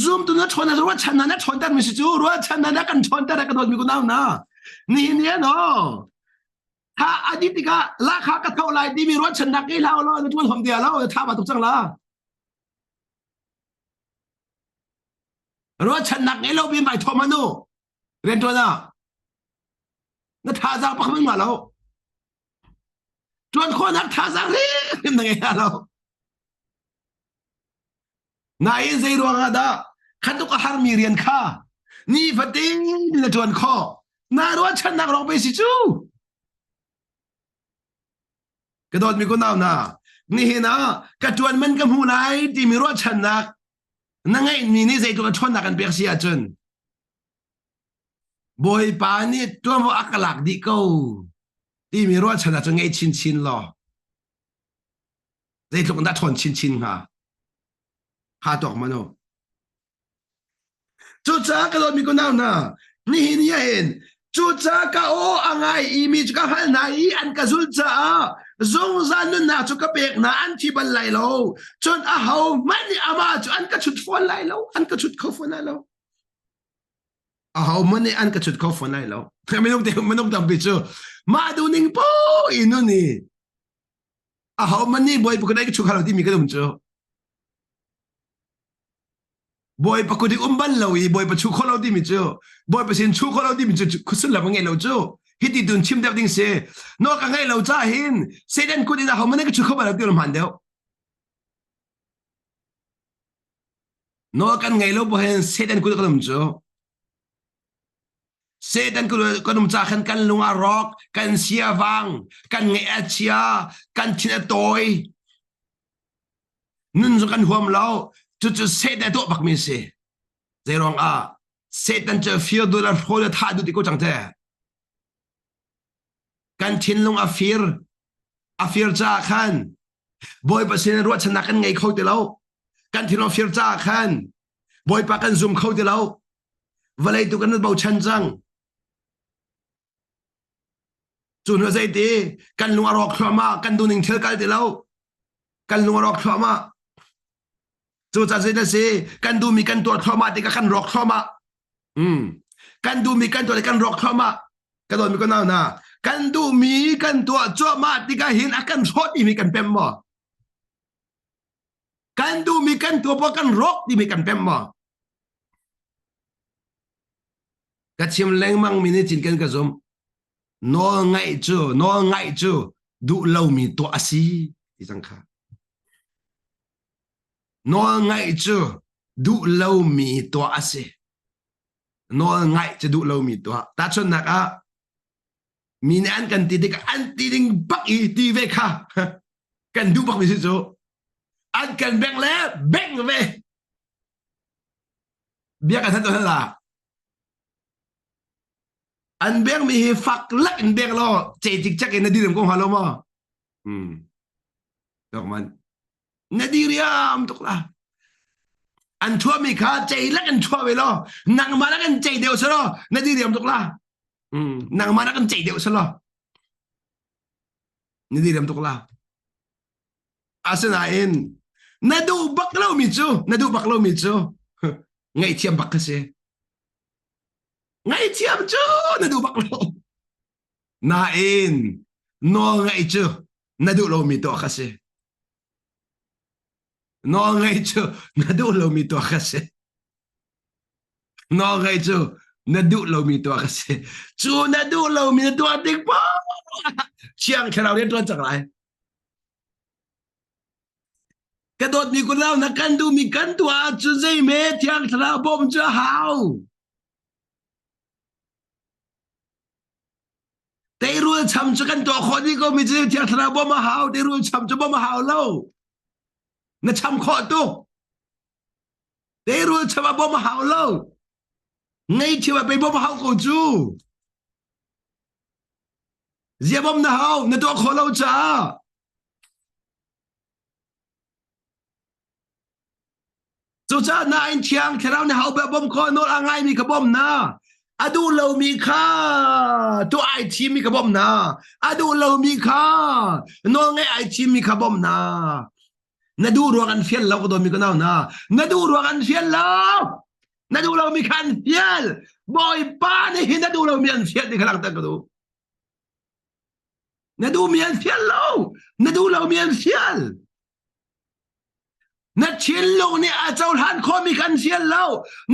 Zumtu na ṭhawn ruahchannak na ṭhawntermi si cu ruahchannak na kan ṭhawnter ka dawtmi ku nau na. Nihin ni no tha adi tikah lakha ka tho lai timi ruahchannak ngei hlah law na ṭuan hom dia lo na tha ba tuk cang la. Ruahchannak ngei lo bin vai thom anu rian ṭuan ah na thazaang pakhat hmanh ngah lo. Ṭuan khawhnak thazaang hrimhrim na ngei lo. Nain zei ruangah dah khatuk a harmi rian kha nifatin na ṭuan khawh? Na ruahchannak rawk pe si cu. Ka dawtmi ko nau na, nihin ah ka ṭuan man ka hmu lai timi ruahchannak na ngeihmi nih zeitluk a ṭhawnnak kan pek si ahcun Bawipa nih tuanvo a ka lak dih ko timi ruahchan ah cun ngei chinchin law zeitluk in dah ṭhawn chinchin hnga ha tuak man u cucaah ka dawtmi kunau hna nihin ni ahhin cucaah ka aw a ngai i mi cu ka hngalh hna i an ka zulh caah zungzal nunnak cu ka pek hna an thi bal lai lo cun aho hmanh nih amah cu an ka chut fawn lai lo an ka chut kho fawn lai lo Aho hmanh nih an ka chut kho fawn lai lo. Minung te minung tampi cu mah duhning po i nun i aho hmanh nih Bawipa kut ka chut kho lo timi kan um cu. Bawipa kut i um bal lo i Bawipa chu kho lo timi cu Bawipa sin chu kho lo timi cu sullam a ngei lo cu. Hiti tun chim deuh ding si. No ka ngei lo ca hin Satan kut in aho hmanh ka chu kho bal lo ti hman deuh. Nawl kan ngei lo bu hin Satan kut kan um cu. Satan kut kan um ca khan kan lung a rawk, kan sia vang, kan ngaih a chia, kan thin a tawi. Nun cu kan huam lo. Cucu Satan a tuah bakmi a si. Zeiruang ah Satan cu fir duh le hrawl le thah duh ti ko cang te. Kan thinlung a fir. A fir caah khan Bawipa sin ruahchannak kan ngei kho ti lo. Kan thinlung fir caah khan Bawipa kan zum kho ti lo. Vawlei tu kan bochan cang. Cu hnu zeiti kan lung a rawk thluahmah, kan duhning thil kal ti lo. Kan lung a rawk thluahmah. Cucaah zei na si kan duhmi kan tuah thluahmah tikah kan rawk thluahmah. Mm. Kan duhmi kan tuah kan rawk thluahmah. Ka dawtmi ka nau hna, kan duhmi kan tuah cuahmah tikah hin a kan hrawh timi kan pem maw? Kan duhmi kan tuah paoh kan rawk timi kan pem maw? Ka chim lengmang mi nih cinken ka zum. Nawl ngaih cu, nawl ngaih cu duh lomi tuah a si ti cang kha. Nawl ngaih cu duh lomi tuah a si. Nawl ngaih cu duh lomi tuah. Tahchunhnak ah mi nih an kan ti tikah an ti ding bak i ti ve kha kan duh bakmi si cu. An kan bengh le bengh ve. Bia kan thanh tuah la. An bengmi hi fak lak in beng law ce cikcek in na dir ko hnga lo maw? Hmm. Tok man. Na diriam tuk la. An thuami kha cei lak in thuah ve law nangmah nak in cei deuh selaw na diriam tuk la. Hmm. Nangmah nak in cei deuh selaw na diriam tuk la. Asinain na duh bak lomi cu na duh bak lomi cu. Ngaihthiam bak ka si. Ngaihthiam cu na duh bak lo. Nain nawl ngaih cu na duh lomi tuah kha si. Nawl ngaih cu na duh lomi tuah kha si. Nawl ngaih cu na duh lomi tuah kha si. Cu na duh lomi na tuah tik poah Thiang Thlarau rian ṭuan cang lai. Ka dawtmi kunau na kan duhmi kan tuah ahcun zeime Thiang Thlarau bawmh cu a hau. Teirul cham cu kan tuah khawh dih ko mi cu Thiang Thlarau bawmh a hau. Teirul cham cu bawmh a hau lo. Na cham khawh tuk. Teirul cham ah bawmh a hau lo. Ngeihthiam ah pei bawmh a hau ko cu. Zia bawmh na hau, na tuah khawh lo caah. Cucaah na in thiang thlarau nih hau bawm kho nawl a ngaimi ka bawm na. A duh lomi kha tuah ai thimmi ka bawm na. A duh lomi kha nawl ngeih ai thimmi ka bawm na. Na duh ruang an fial lo ka dawmi ka nau na. Na duh ruang an fial lo. Na duh lomi kha an fial. Bawipa nih hin na duh lomi an fial ti kha langhter ka duh. Na duhmi an fial lo. Na duh lomi an fial. Na thinlung nih a cohlan khawhmi kha an fial lo.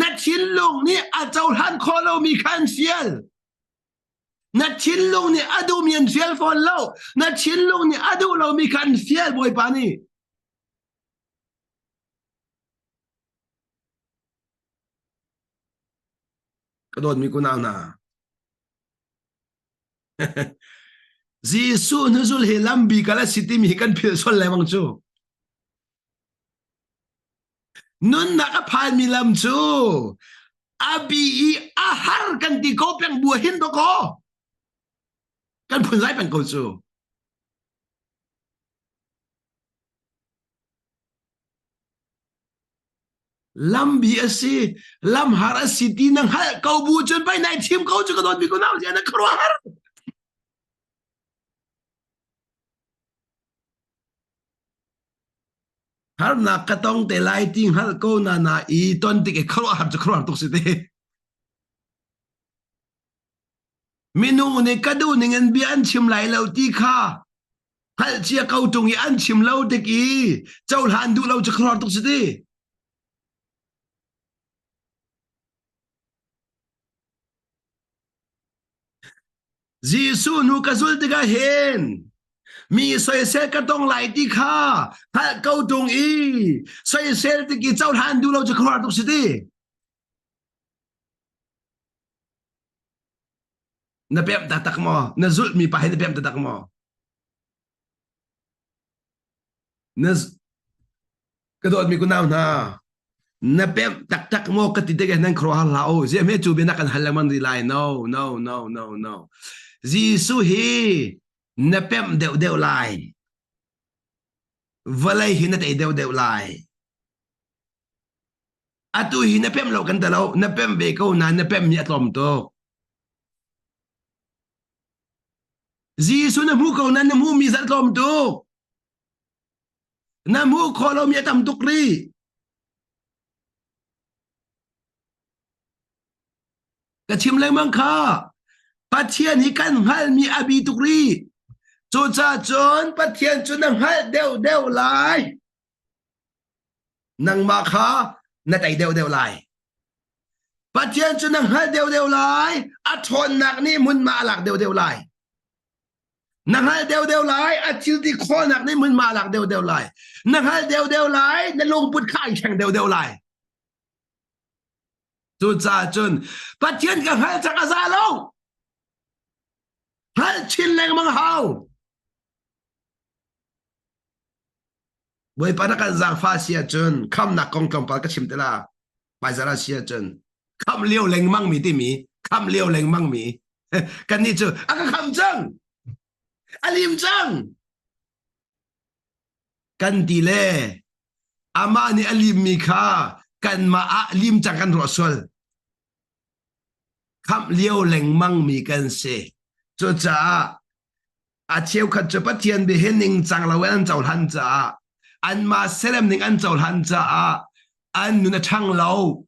Na thinlung nih a cohlan khawh lomi kha an fial. Na thinlung nih a duhmi an fial fawn lo. Na thinlung nih a duh lomi kha an fial Bawipa nih. Ka dawtmi kunau hna. Jesuh hnuzul hi lambi kal a si timi hi kan philh sual lengmang cu. Nunnak a phanmi lam cu a bi i a har kan ti ko peng bu hin do ko. Kan phunzai peng ko cu. Lambi a si, lamhar a si ti na hngalh ko bu cun pei nai thim ko cu ka dawt mi ko nau na khuaruahhar. Harnak ka tong te lai ti hngalh ko na na i ton tik i khuaruahhar cu khuaruahhar tuk si te. Minung nih ka duh ning in bia an chim lai lo ti kha hngalh cia ko tung i an chim lo tik i cohlan duh lo cu khuaruahhar tuk si ti. Jesuh nu ka zul tikah hin mi soisel ka tong lai ti kha hngalh ko tung i soisel tik i cohlan duh lo cu khuaruahhar tuk si ti. Na pemh taktak maw? Na zulhmi pa hi na pemh taktak maw? Na ka dawtmi kunau hna, na pemh taktak maw ka ti tikah nan khuaruahhar hlah u. Ziah hme cu bia na kan hal lengmang rih lai? No, no, no, no, no. Jesuh hi na pemh deuhdeuh lai. Vawlei hi na tei deuhdeuh lai. Atu hi na pemh lo kan ti lo, na pemh ve ko nain na pemhmi a tlawm tuk. Jesuh na hmu ko nain na hmuhmi zat tlawm tuk. Na hmuh khawh lomi a tam tuk rih. Ka chim lengmang kha. Pathian hi kan hngalhmi a bi tuk rih. Cucaah cun Pathian cu na hngalh deuhdeuh lai. Nangmah kha na tei deuhdeuh lai. Pathian cu na hngalh deuhdeuh lai, a ṭhawnnak nih hmunhma a lak deuhdeuh lai. Na hngalh deuhdeuh lai, a thil ti khawhnak nih hmunhma a lak deuhdeuh lai. Na hngalh deuhdeuh lai, na lungput kha ai thleng deuhdeuh lai. Cucaah cun Pathian ka hngalh cang a za lo. Hngalh chin lengmang hau. Bawipa na kan zaangfah si ahcun khamnak kong tlawmpal ka chim te la. Hmaizarh ah si ahcun khamh lio lengmang mi timi khamh lio lengmang mi kannih cu a ka khamh cang a lim cang kan ti le amah nih a limmi kha kanmah ah lim cang kan ruah sual khamh lio lengmang mi kan si cucaah A cheukhat cu Pathian bia hi ningcang lo in an cohlan caah anmah serem ning an cohlan caah an nun a ṭhang lo.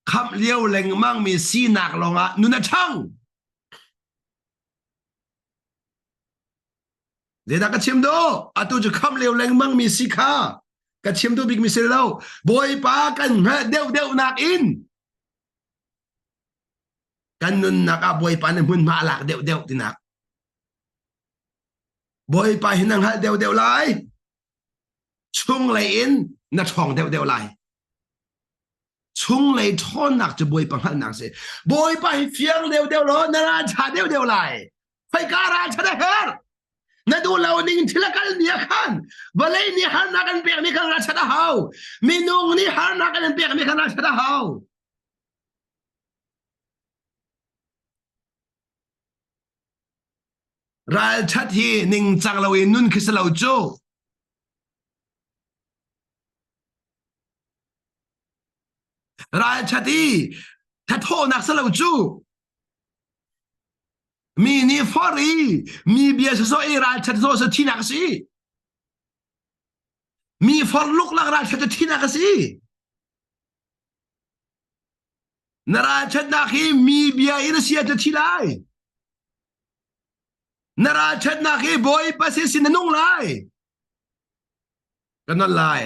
Khamh lio lengmang mi sinak lawngah nun a ṭhang. Zeidah ka chim duh? Atu cu khamh lio lengmang mi si kha ka chim duh bik mi si lo. Bawipa kan hngalh deuhdeuh nakin kan nunnak ah Bawipa nih hmunhma a lak deuhdeuh tinak. Bawipa hi na hngalh deuhdeuh lai. Chunglei in na ṭhawng deuhdeuh lai. Chunglei ṭhawnnak cu Bawipa hngalhnak si. Bawipa hi fiang deuhdeuh law na ral ṭha deuhdeuh lai. Khoika ral ṭhat a herh. Na duh lo ning thil a kal ni ah khan vawlei nih harnak an pekmi khan ral ṭhat a hau. Minung nih harnak an pekmi khan ral ṭhat a hau. Ralṭhat hi ningcang loin nun khi si lo cu. Ralṭhat hi thathawhnak si lo cu. Mi nih forh i mi bia sawsawh i ralṭhat sawh sa thinak a si. Mi forh luklak ralṭhat cu thinak a si. Na ralṭhatnak hi mi bia in a si ah thi lai. Na ralṭhatnak hi Bawipa sin sin na nung lai. Ka non lai.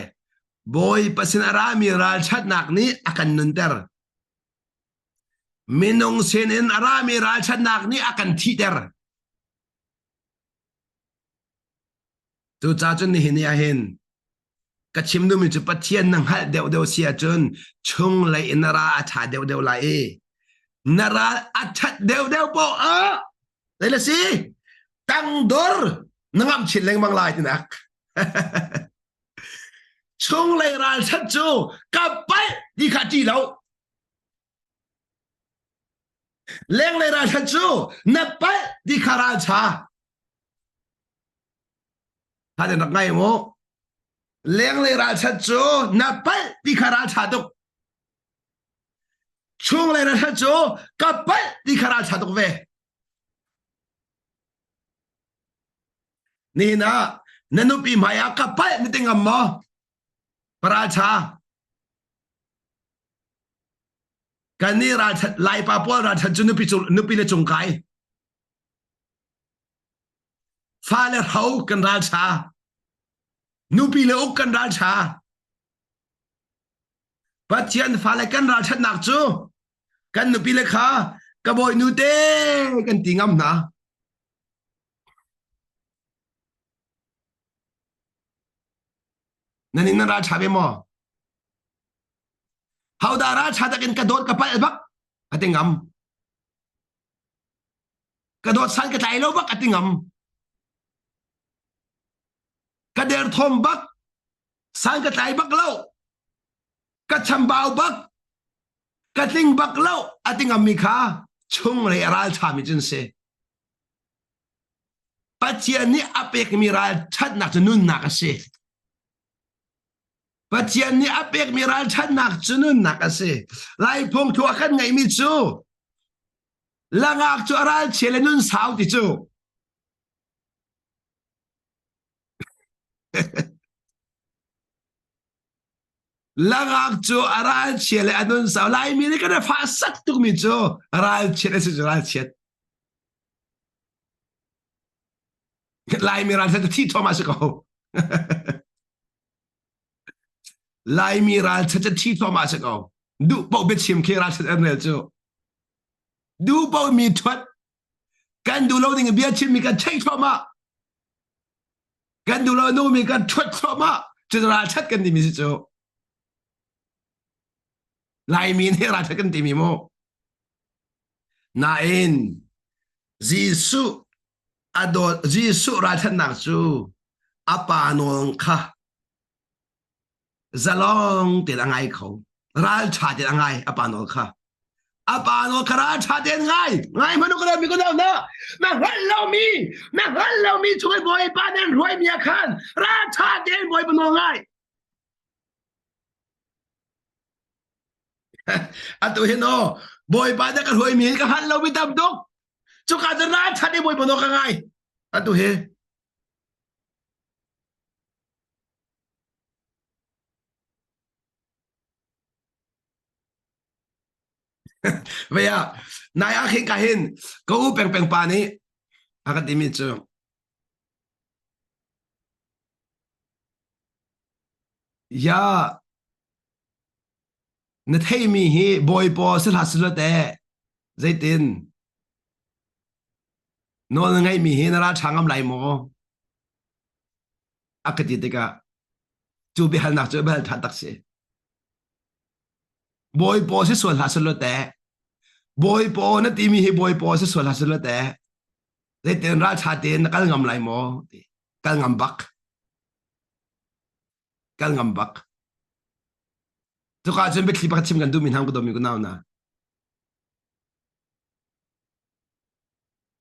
Bawipa sin a rami ralṭhatnak nih a kan nunter. Minung sin in a rami ralṭhatnak nih a kan thihter. Cucaah cun nihin ni ah hin ka chim duhmi cu Pathian na hngalh deuhdeuh si ahcun chunglei in na ral a ṭha deuhdeuh lai i na ral a ṭhat deuhdeuh poah ah zei le si tangdor na ngamh chin lengmang lai tinak chunglei ralṭhat cu ka palh ti kha ṭih lo lenglei ralṭhat cu na palh ti kha ralṭha Kha rak ngai mu. Lenglei ralchat cu na palh ti kha ralṭha tuk. Chunglei ralchat cu ka palh ti kha ralṭha tuk ve. Nihin ah na nupi hmai ah ka palh na ti ngam maw? Ralṭha. Kan nih ralchat Laipa pawl ralchat cu nupi, nupi le cung kai. Fale hro kan ralṭha. Nupi le uk kan ralṭha. Pathian fale kan ralṭhatnak cu kan nupi le kha ka bawinu te kan ti ngam hna. Nan in nan ralṭha ve maw? Hodah ralṭha takin ka dawt ka palh bak a ti ngam. Ka dawt san ka tlai lo bak a ti ngam. Ka derthawm bak san ka tlai bak lo. Ka chambau bak ka tling bak lo a ti ngammi kha chunglei a ralṭhami cun si. Pathian nih a pekmi ralṭhatnak cu nunnak a si. Pathian nih a pekmi ralṭhatnak cu nunnak a si. Lai phungthu a kan ngeihmi cu langak cu a ralchia le nun sau ti cu. Langak cu a ralchia le a nun sau. Laimi nih kan i fah sak tukmi cu ralchiat a si cu ralchiat. Laimi ralchiat cu thi thawm a si ko. Laimi ralchiat cu thi thawm a si ko. Duh paoh biachim khi ralchiat an rel cu. Duh paoh mi thuat kan duh lo ding bia chimmi kan theih thluahmah. Kan duh lo nu mi kan thuat thluahmah. Cu ralchiat kan timi si cu. Laimi nih ralchiat kan timi mu. Nain Jesuh a dawt Jesuh ralchanhnak cu a pa nawl kha zalong tein a ngai kho ralṭha tein a ngai a pa nawl kha a pa nawl kha ralṭha tein ngai ngai hmanh ka mi ko na na hngalh lomi na hngalh lomi chung i bawipa nan hruaimi ah khan ralṭha tein bawipa nawl ngai atu hin aw bawipa na ka hruaimi ka hngalh lomi tam tuk cuka cu ralṭha i bawipa nawl ka ngai atu hi Vei ah nai ah khin ka hin ka u peng peng pa nih a kan timi cu ya na theimi hi bawi paw si hlah silo te zeitin nawl na ngeihmi hi na ral ṭha ngam lai maw a ka ti tikah cu biahalnak cu biahal ṭha tak si bawi paw si sual hlah silo te bawi paw na timi hi bawi paw si sual hlah silo te zeitin ral ṭha tein na kal ngam lai maw ti kal ngam bak kal ngam bak cuka cun biathli pakhat chim kan duhmi hna ka dawmi ku nau na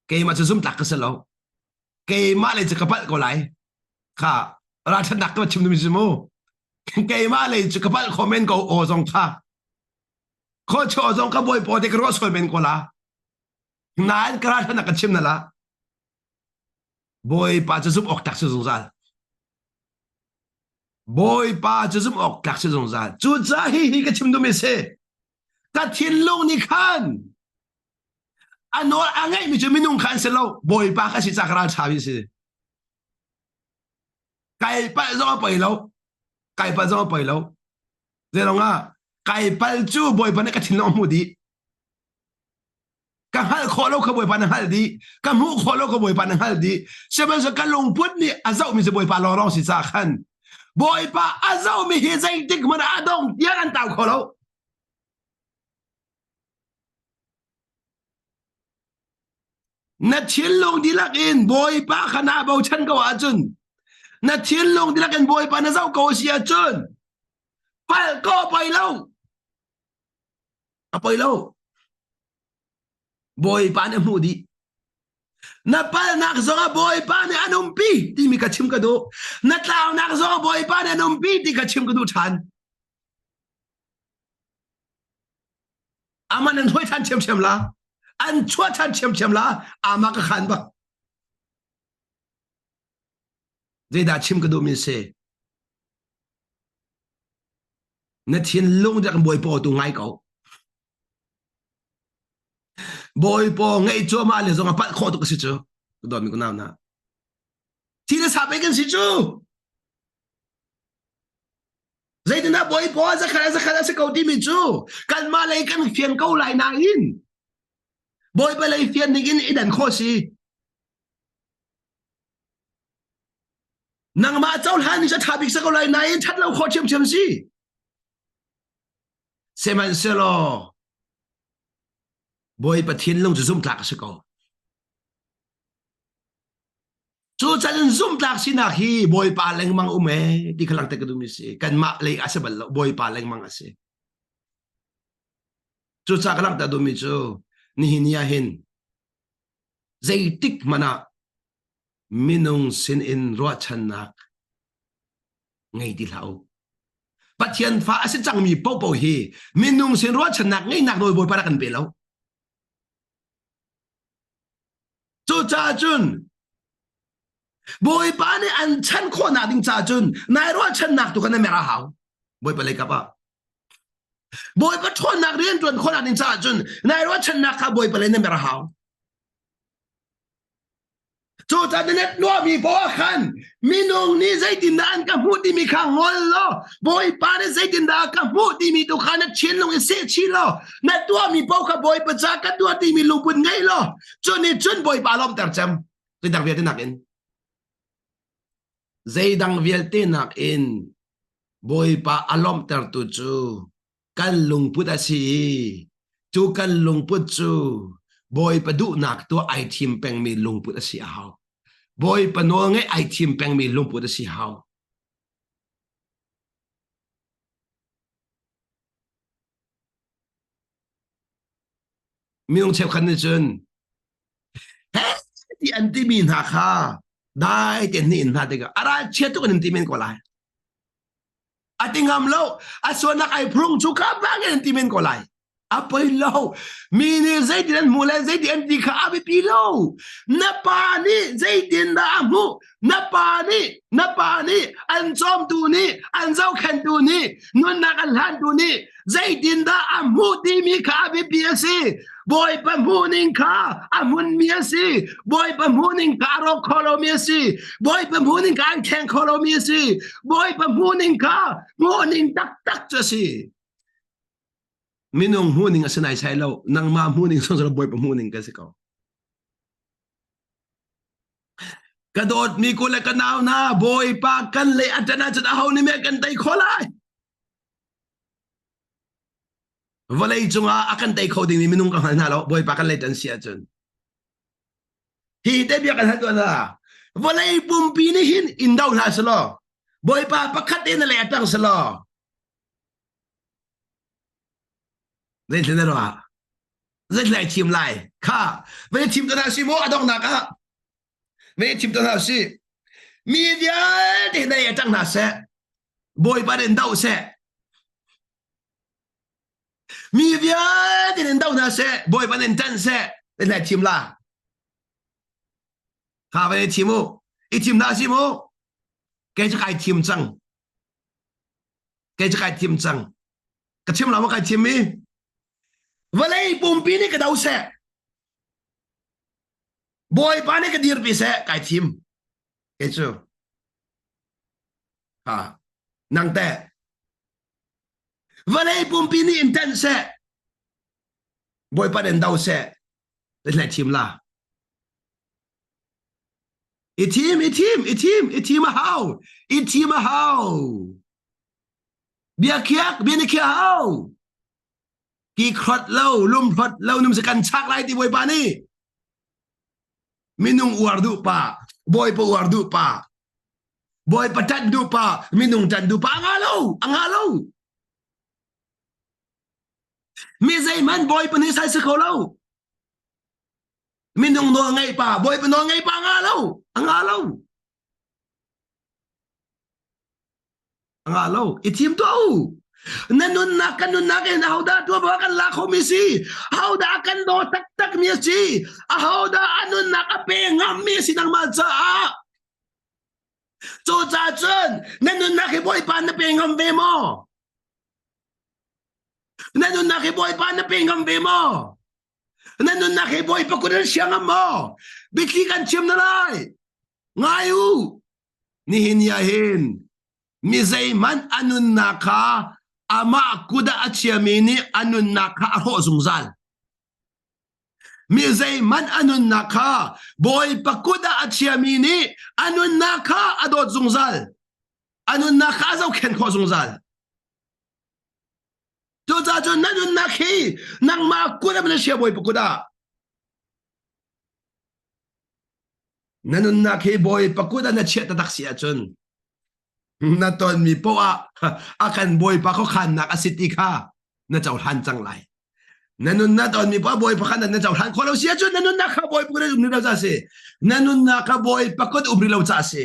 keimah cu zumtlak ka si lo keimah lei cu ka palh ko lai kha ralṭhatnak ka chim dumi si mu keimah lei cu ka palh kho men ko aw zong kha kho chaw zong ka bawi paw te ka ruah sual men ko la nain ka ralṭhatnak ka chim na la Bawipa cu zumh awk tlak si zungzal. Bawipa cu zumh awk tlak si zungzal. Cucaah hi hi ka chim duhmi si. Ka thinlung nih khan a nawl a ngeihmi cu minung kha an si lo. Bawipa kha si ca ka ralṭha mi si. Kai palh zong a poi lo. Kai palh zong a poi lo. Zeilong ah kai palh cu Bawipa nih ka thinlung a hmuh dih. Ka hngalh khawh lo kha Bawipa na hngalh dih. Ka hmuh khawh lo kha Bawipa na hngalh dih. Sihmanhsehlaw ka lungput nih a zohmi cu Bawipa lawnglawng si caah khan Bawipa a zohmi hi zeitik hmanh ah a dong tiang an tau kho lo. Na thinlung dihlak in Bawipa kha naa bochan ko ahcun na thinlung dihlak in Bawipa na zoh ko si ahcun palh ko poi lo. A poi lo. Bawipa nih a hmuh dih. Na palnak zongah Bawipa nih an umpi timi ka chim ka duh. Na tlaunak zongah Bawipa nih an umpi ti ka chim ka duh ṭhan. Aman an hruai ṭhan ṭhiamṭhiam la. An chuah ṭhan ṭhiamṭhiam la. Ama ka khan bak. Zeidah chim ka duhmi si? Na thinlung rak Bawipa tu ngai ko. Bawipa ngeih cuahmah le zong a palh khawh tuk a si cu. Ka dawtmi ka nau na. Thi le sa pei kan si cu. Zeitindah Bawipa zakhat zakhat a si ko timi cu kanmah lei kan fian ko lai nain Bawipa lei fian ning in i dan khawh si. Nangmah cohlan ning cu ṭha bik si ko lai nain ṭhat lo khawh ṭhiamṭhiam si. Sihmanhsehlaw Bawipa thinlung cu zumhtlak a si ko. Cu can in zumhtlak sinak hi Bawipa lengmang um ee ti kha langhter ka duhmi si. Kanmah lei a si bal lo, Bawipa lengmang a si. Cucaah ka langhter duhmi cu nihin ni ah hin zeitik hmanh ah minung sin in ruahchannak ngei ti hlah u. Pathian fa a si cangmi paohpaoh hi minung sin ruahchannak ngeihnak nawl Bawipa rak kan pe lo. Cucaah cun Bawipa nih an chan khawhnak ding caah cun nai ruahchannak tu kha na mer a hau. Bawipa lei kap ah. Bawipa ṭhawnnak rian ṭuan khawhnak ding caah cun nai ruahchannak kha Bawipa lei na mer a hau. Cucaah na net nuahmi poah khan minung nih zeitindah an ka hmuh timi kha ngol law Bawipa nih zeitindah a ka hmuh timi tu kha na thinlung i seh chih law na tuahmi paoh kha Bawipa ca ka tuah timi lungput ngei law cu nih cun Bawipa lawmhter cem. Zeidang vialte nakin zeidang vialte nakin Bawipa a lawmhtertu cu kan lungput a si i cu kan lungput cu Bawipa duhnak tuah ai thim pengmi lungput a si a hau. Bawipa nawl ngeih ai thim pengmi lungput a si hau. Minung cheukhat nih cun he ti an timi hna kha dai tein ni in hna tikah a ralchia tuk in an ti men ko lai. A ti ngam lo a sualnak ai phrung cu ka bang in ti men ko lai. A poi lo. Mi nih zeitin an hmuh le zeitin an ti kha a biapi lo. Na pa nih zeitin dah a hmuh? Na pa nih, na pa nih, an cawmtu nih, an zohkhenhtu nih, nunnak an hlantu nih zeitindah a hmuh timi kha a biapi a si. Bawipa hmuhning kha a hmunmi a si. Bawipa hmuhning kha a rawk kho lomi a si. Bawipa hmuhning kha an kheng kho lomi a si. Bawipa hmuhning kha hmuhning taktak cu a si. Minung hmuhning a si naisai lo. Nangmah hmuhning zong Bawipa hmuhning ka si ko. Ka dawtmi ku le ka nau hna, Bawipa kan lei a ṭan ahcun aho nih meh kan tei khawh lai? Vawlei cungah a kan tei kho dingmi minung ka hngal hna lo, Bawipa kan lei ṭan si ahcun. Hi te bia kan hal tuah hna. Vawlei pumpi nih hin in do hna selaw, Bawipa pakhat te na lei a ṭang selaw, Zeitlin na ruah? Zeitlin ai thim lai? Kha, vai thim te hna si mu a donghnak ah. Vai thim te hna si. Mi vialte dei a ṭang hna seh. Bawipa nih in doh seh. Mi vialte in doh hna seh. Bawipa nih in ṭanh seh. Zeitlin ai thim la? Kha vai thim u. I thim hna si mu. Kei cu kai thim cang. Kei cu kai thim cang. Ka chim lo ma kai chim i vawlei pumpi nih ka do seh bawipa nih ka dirpi seh kai thim kei cu ha nang teh vawlei pumpi nih in tenh seh bawipa nih in do seh le thim la i thim i thim i thim i thim a hau i thim a hau Bia khiak bia ni khiah hau. Ki khrot lo lum hrot lo num si kan chak lai ti bawipa nih. Minung uar duh pa, bawipa uar duh pa, bawipa ṭanh duh pa, minung ṭanh duh pa a nga lo, a nga lo. Mi zeihmanh bawipa nih sai si kho lo. Minung nawl ngeih pa, bawipa nawl ngeih pa a nga lo, a nga lo. A ngah lo. I thim tuah u. Na nunnak kan nunnak in ahodah tuanvo a kan la khomi si? Ahodah a kan daw taktak mi a si? Ahodah a nunnak a pe ngammi a si nangmah caah? Cucaah cun na nunnak hi Bawipa na pe ngam ve maw? Na nunnak hi Bawipa na pe ngam ve maw? Na nunnak hi Bawipa kut in sia ngam maw? Biathli kan chim na lai. Ngai u. Nihin ni ah hin mi zeihmanh a nunnak kha amah kut ah a chiami nih a nunnak kha a hrawh zungzal. Mi zeihmanh a nunnak kha Bawipa kut ah a chiami nih a nunnak kha a dawt zungzal. A nunnak kha a zohkhenh khawh zungzal. Cucaah cun na nunnak hi nangmah kut ah na chia Bawipa kut ah. Na nunnak hi Bawipa kut ah na chiah taktak si ahcun na tonmi poah a kan Bawipa khuakhannak a si ti kha na cohlan cang lai. Na nunnak tonmi poah Bawipa kha na cohlan khawh lo si ahcun na nunnak kha Bawipa kut um rih lo ca a si. Na nunnak kha Bawipa kut um rih lo ca a si.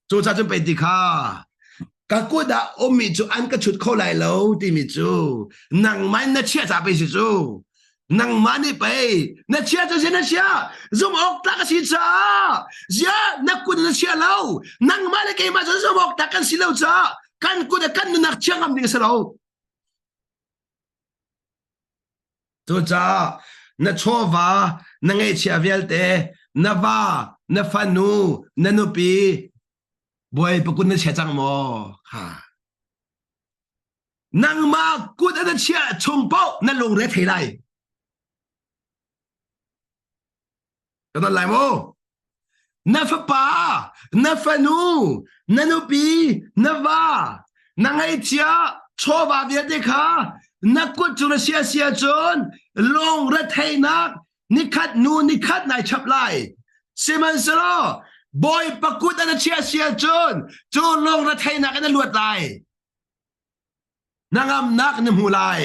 Cucaah cun pei ti kha ka kut ah ummi cu an ka chut kho lai lo timi cu nangmah in na chiah ca pei si cu nangmah nih pei na chia cu si na chia zumh awk tlak a si caah ziah na kut na chia lo nangmah le keimah cu zumh awk tlak kan si lo caah kan kut ah kan nunnak chia ngam ding a si lo Cucaah na chawva, na ngeihchia vialte, na va, na fanu, na nupi, Bawipa kut na chia cang maw? Ha. Nangmah kut na chiah chung paoh na lungre thei lai. Ka don lai mu. Na fapa, na fanu, na nupi, na va, na ngaihchia, chawva vialte kha na kut cu na sia sia cun lung retheihnak nikhat nu nikhat nai chap lai. Sihmanhsehlaw Bawipa kut na chia sia cun cu lung retheihnak in na luat lai. Na ngamnak na hmu lai.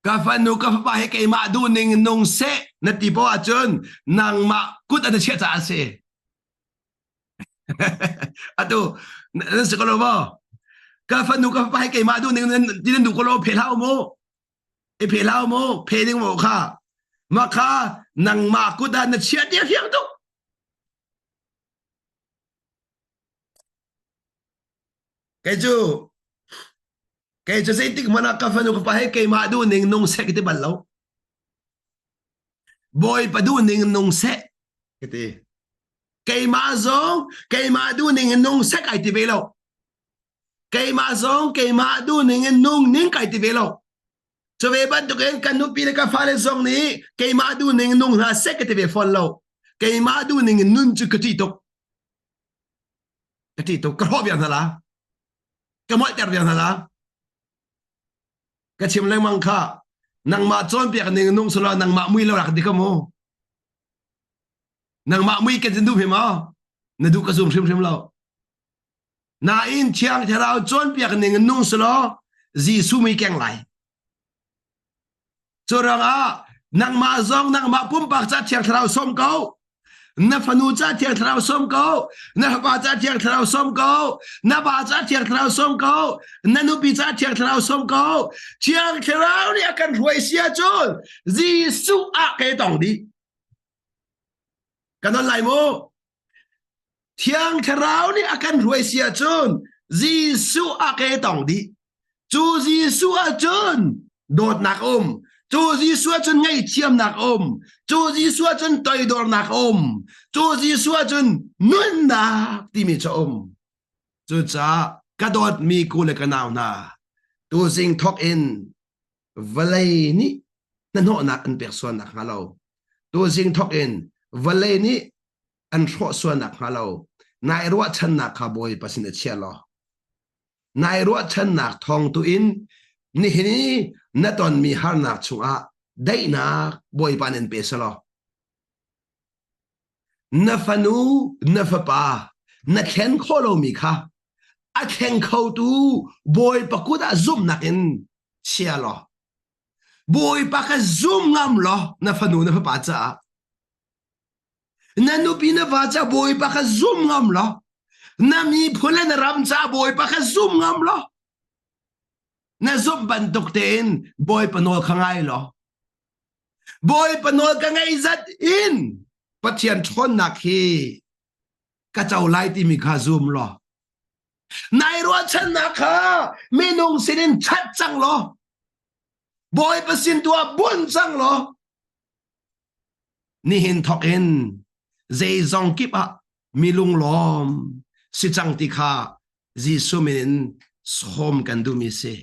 Ka fanu ka fapa hi keimah duhning in nung seh na ti poah ahcun nangmah kut an chiah caah a si. Atu nan si ko lo maw? Ka fanu ka fapa hi keimah duh ning nan ti nan duh ko lo phe hlah u mu. I phe hlah u mu, phe ding mu kha. Mah kha nangmah kut ah na chiah ti a fiang tuk. Kei cu kei cu zeitik hmanh ah ka fanu ka pa he keimah duh ning nung seh ka ti bal lo. Bawipa duh ning nung seh ka ti. Keimah zong keimah duh ning in nung seh kai ti ve lo. Keimah zong keimah duh ning in nung ning kai ti ve lo. Cu ve bantukin kan nupi le ka fale zong nih keimah duh ning in nung hna seh ka ti ve fawn lo. Keimah duh ning in nun cu ka ṭih tuk. Ka ṭih tuk. Ka hrawh viar hna la. Ka molhter viar hna la. Ka chim lengmang kha. Nangmah cawnpiak ning nung selaw nangmah mui lo rak di ka mu. Nangmah mui kan duh hrim maw? Na duh ka zum hrimhrim lo. Nain Thiang Thlarau cawnpiak ning in nung selaw Jesuh mui keng lai. Cu ruangah nangmah zong nangmah pumpak ca Thiang Thlarau sawm ko. Na fanu ca Thiang Thlarau sawm ko. Na fapa ca Thiang Thlarau sawm ko. Na pa ca Thiang Thlarau sawm ko. Na nupi ca Thiang Thlarau sawm ko. Thiang Thlarau nih a kan hruai si ahcun Jesuh ah ke tong dih. Kan on lai mu. Thiang Thlarau nih a kan hruai si ahcun Jesuh a ke tong dih. Cu Jesuh ahcun dawtnak um. Cu Jesuh ahcun ngaihthiamnak um. Cu Jesuh ahcun toidornak um. Cu Jesuh ahcun nunnak timi cu um. Cucaah ka dawtmi ku le ka nau hna, tuzing thawk in vawlei nih hnahnawhnak an pek sual nakhnga lo tuzing thawk in vawlei nih an hrawh sual nakhnga lo nai ruahchannak kha Bawipa sin a chia law nai ruahchannak thawng tu in nihin i na tonmi harnak chungah daihnak Bawipa nin pe selaw na fanu na fapa na thlen khawh lomi kha a thleng khotu Bawipa kut ah zumhnak in chia law Bawipa kha zum ngam law na fanu na fapa caah na nupi na va caah Bawipa kha zum ngam law na miphun le na ram caah Bawipa kha zum ngam law na zumh bantuk tein Bawipa nawl kha ngai law Bawipa nawl ka ngaih zat in Pathian ṭhawnnak hi ka co lai timi kha zum law nai ruahchannak kha minung sinin chat cang law Bawipa sin tu ah bunh cang law nihin thawk in zeizong kip ah mi lunglawm si cang ti kha Jesuh min in sawm kan duhmi si.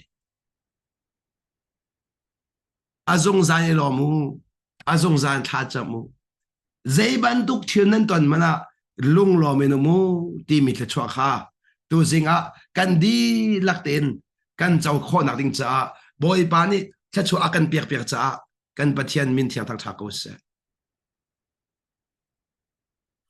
A zungzal i lawm u. A zungzal thla cam u. Zei bantuk thil nan ton hmanh ah lunglawm in um u timi thluachuah kha tuzing ah kan dihlak tein kan co khawhnak ding caah Bawipa nih thluachuah a kan pek piak caah kan Pathian min thiang thangṭha ko seh.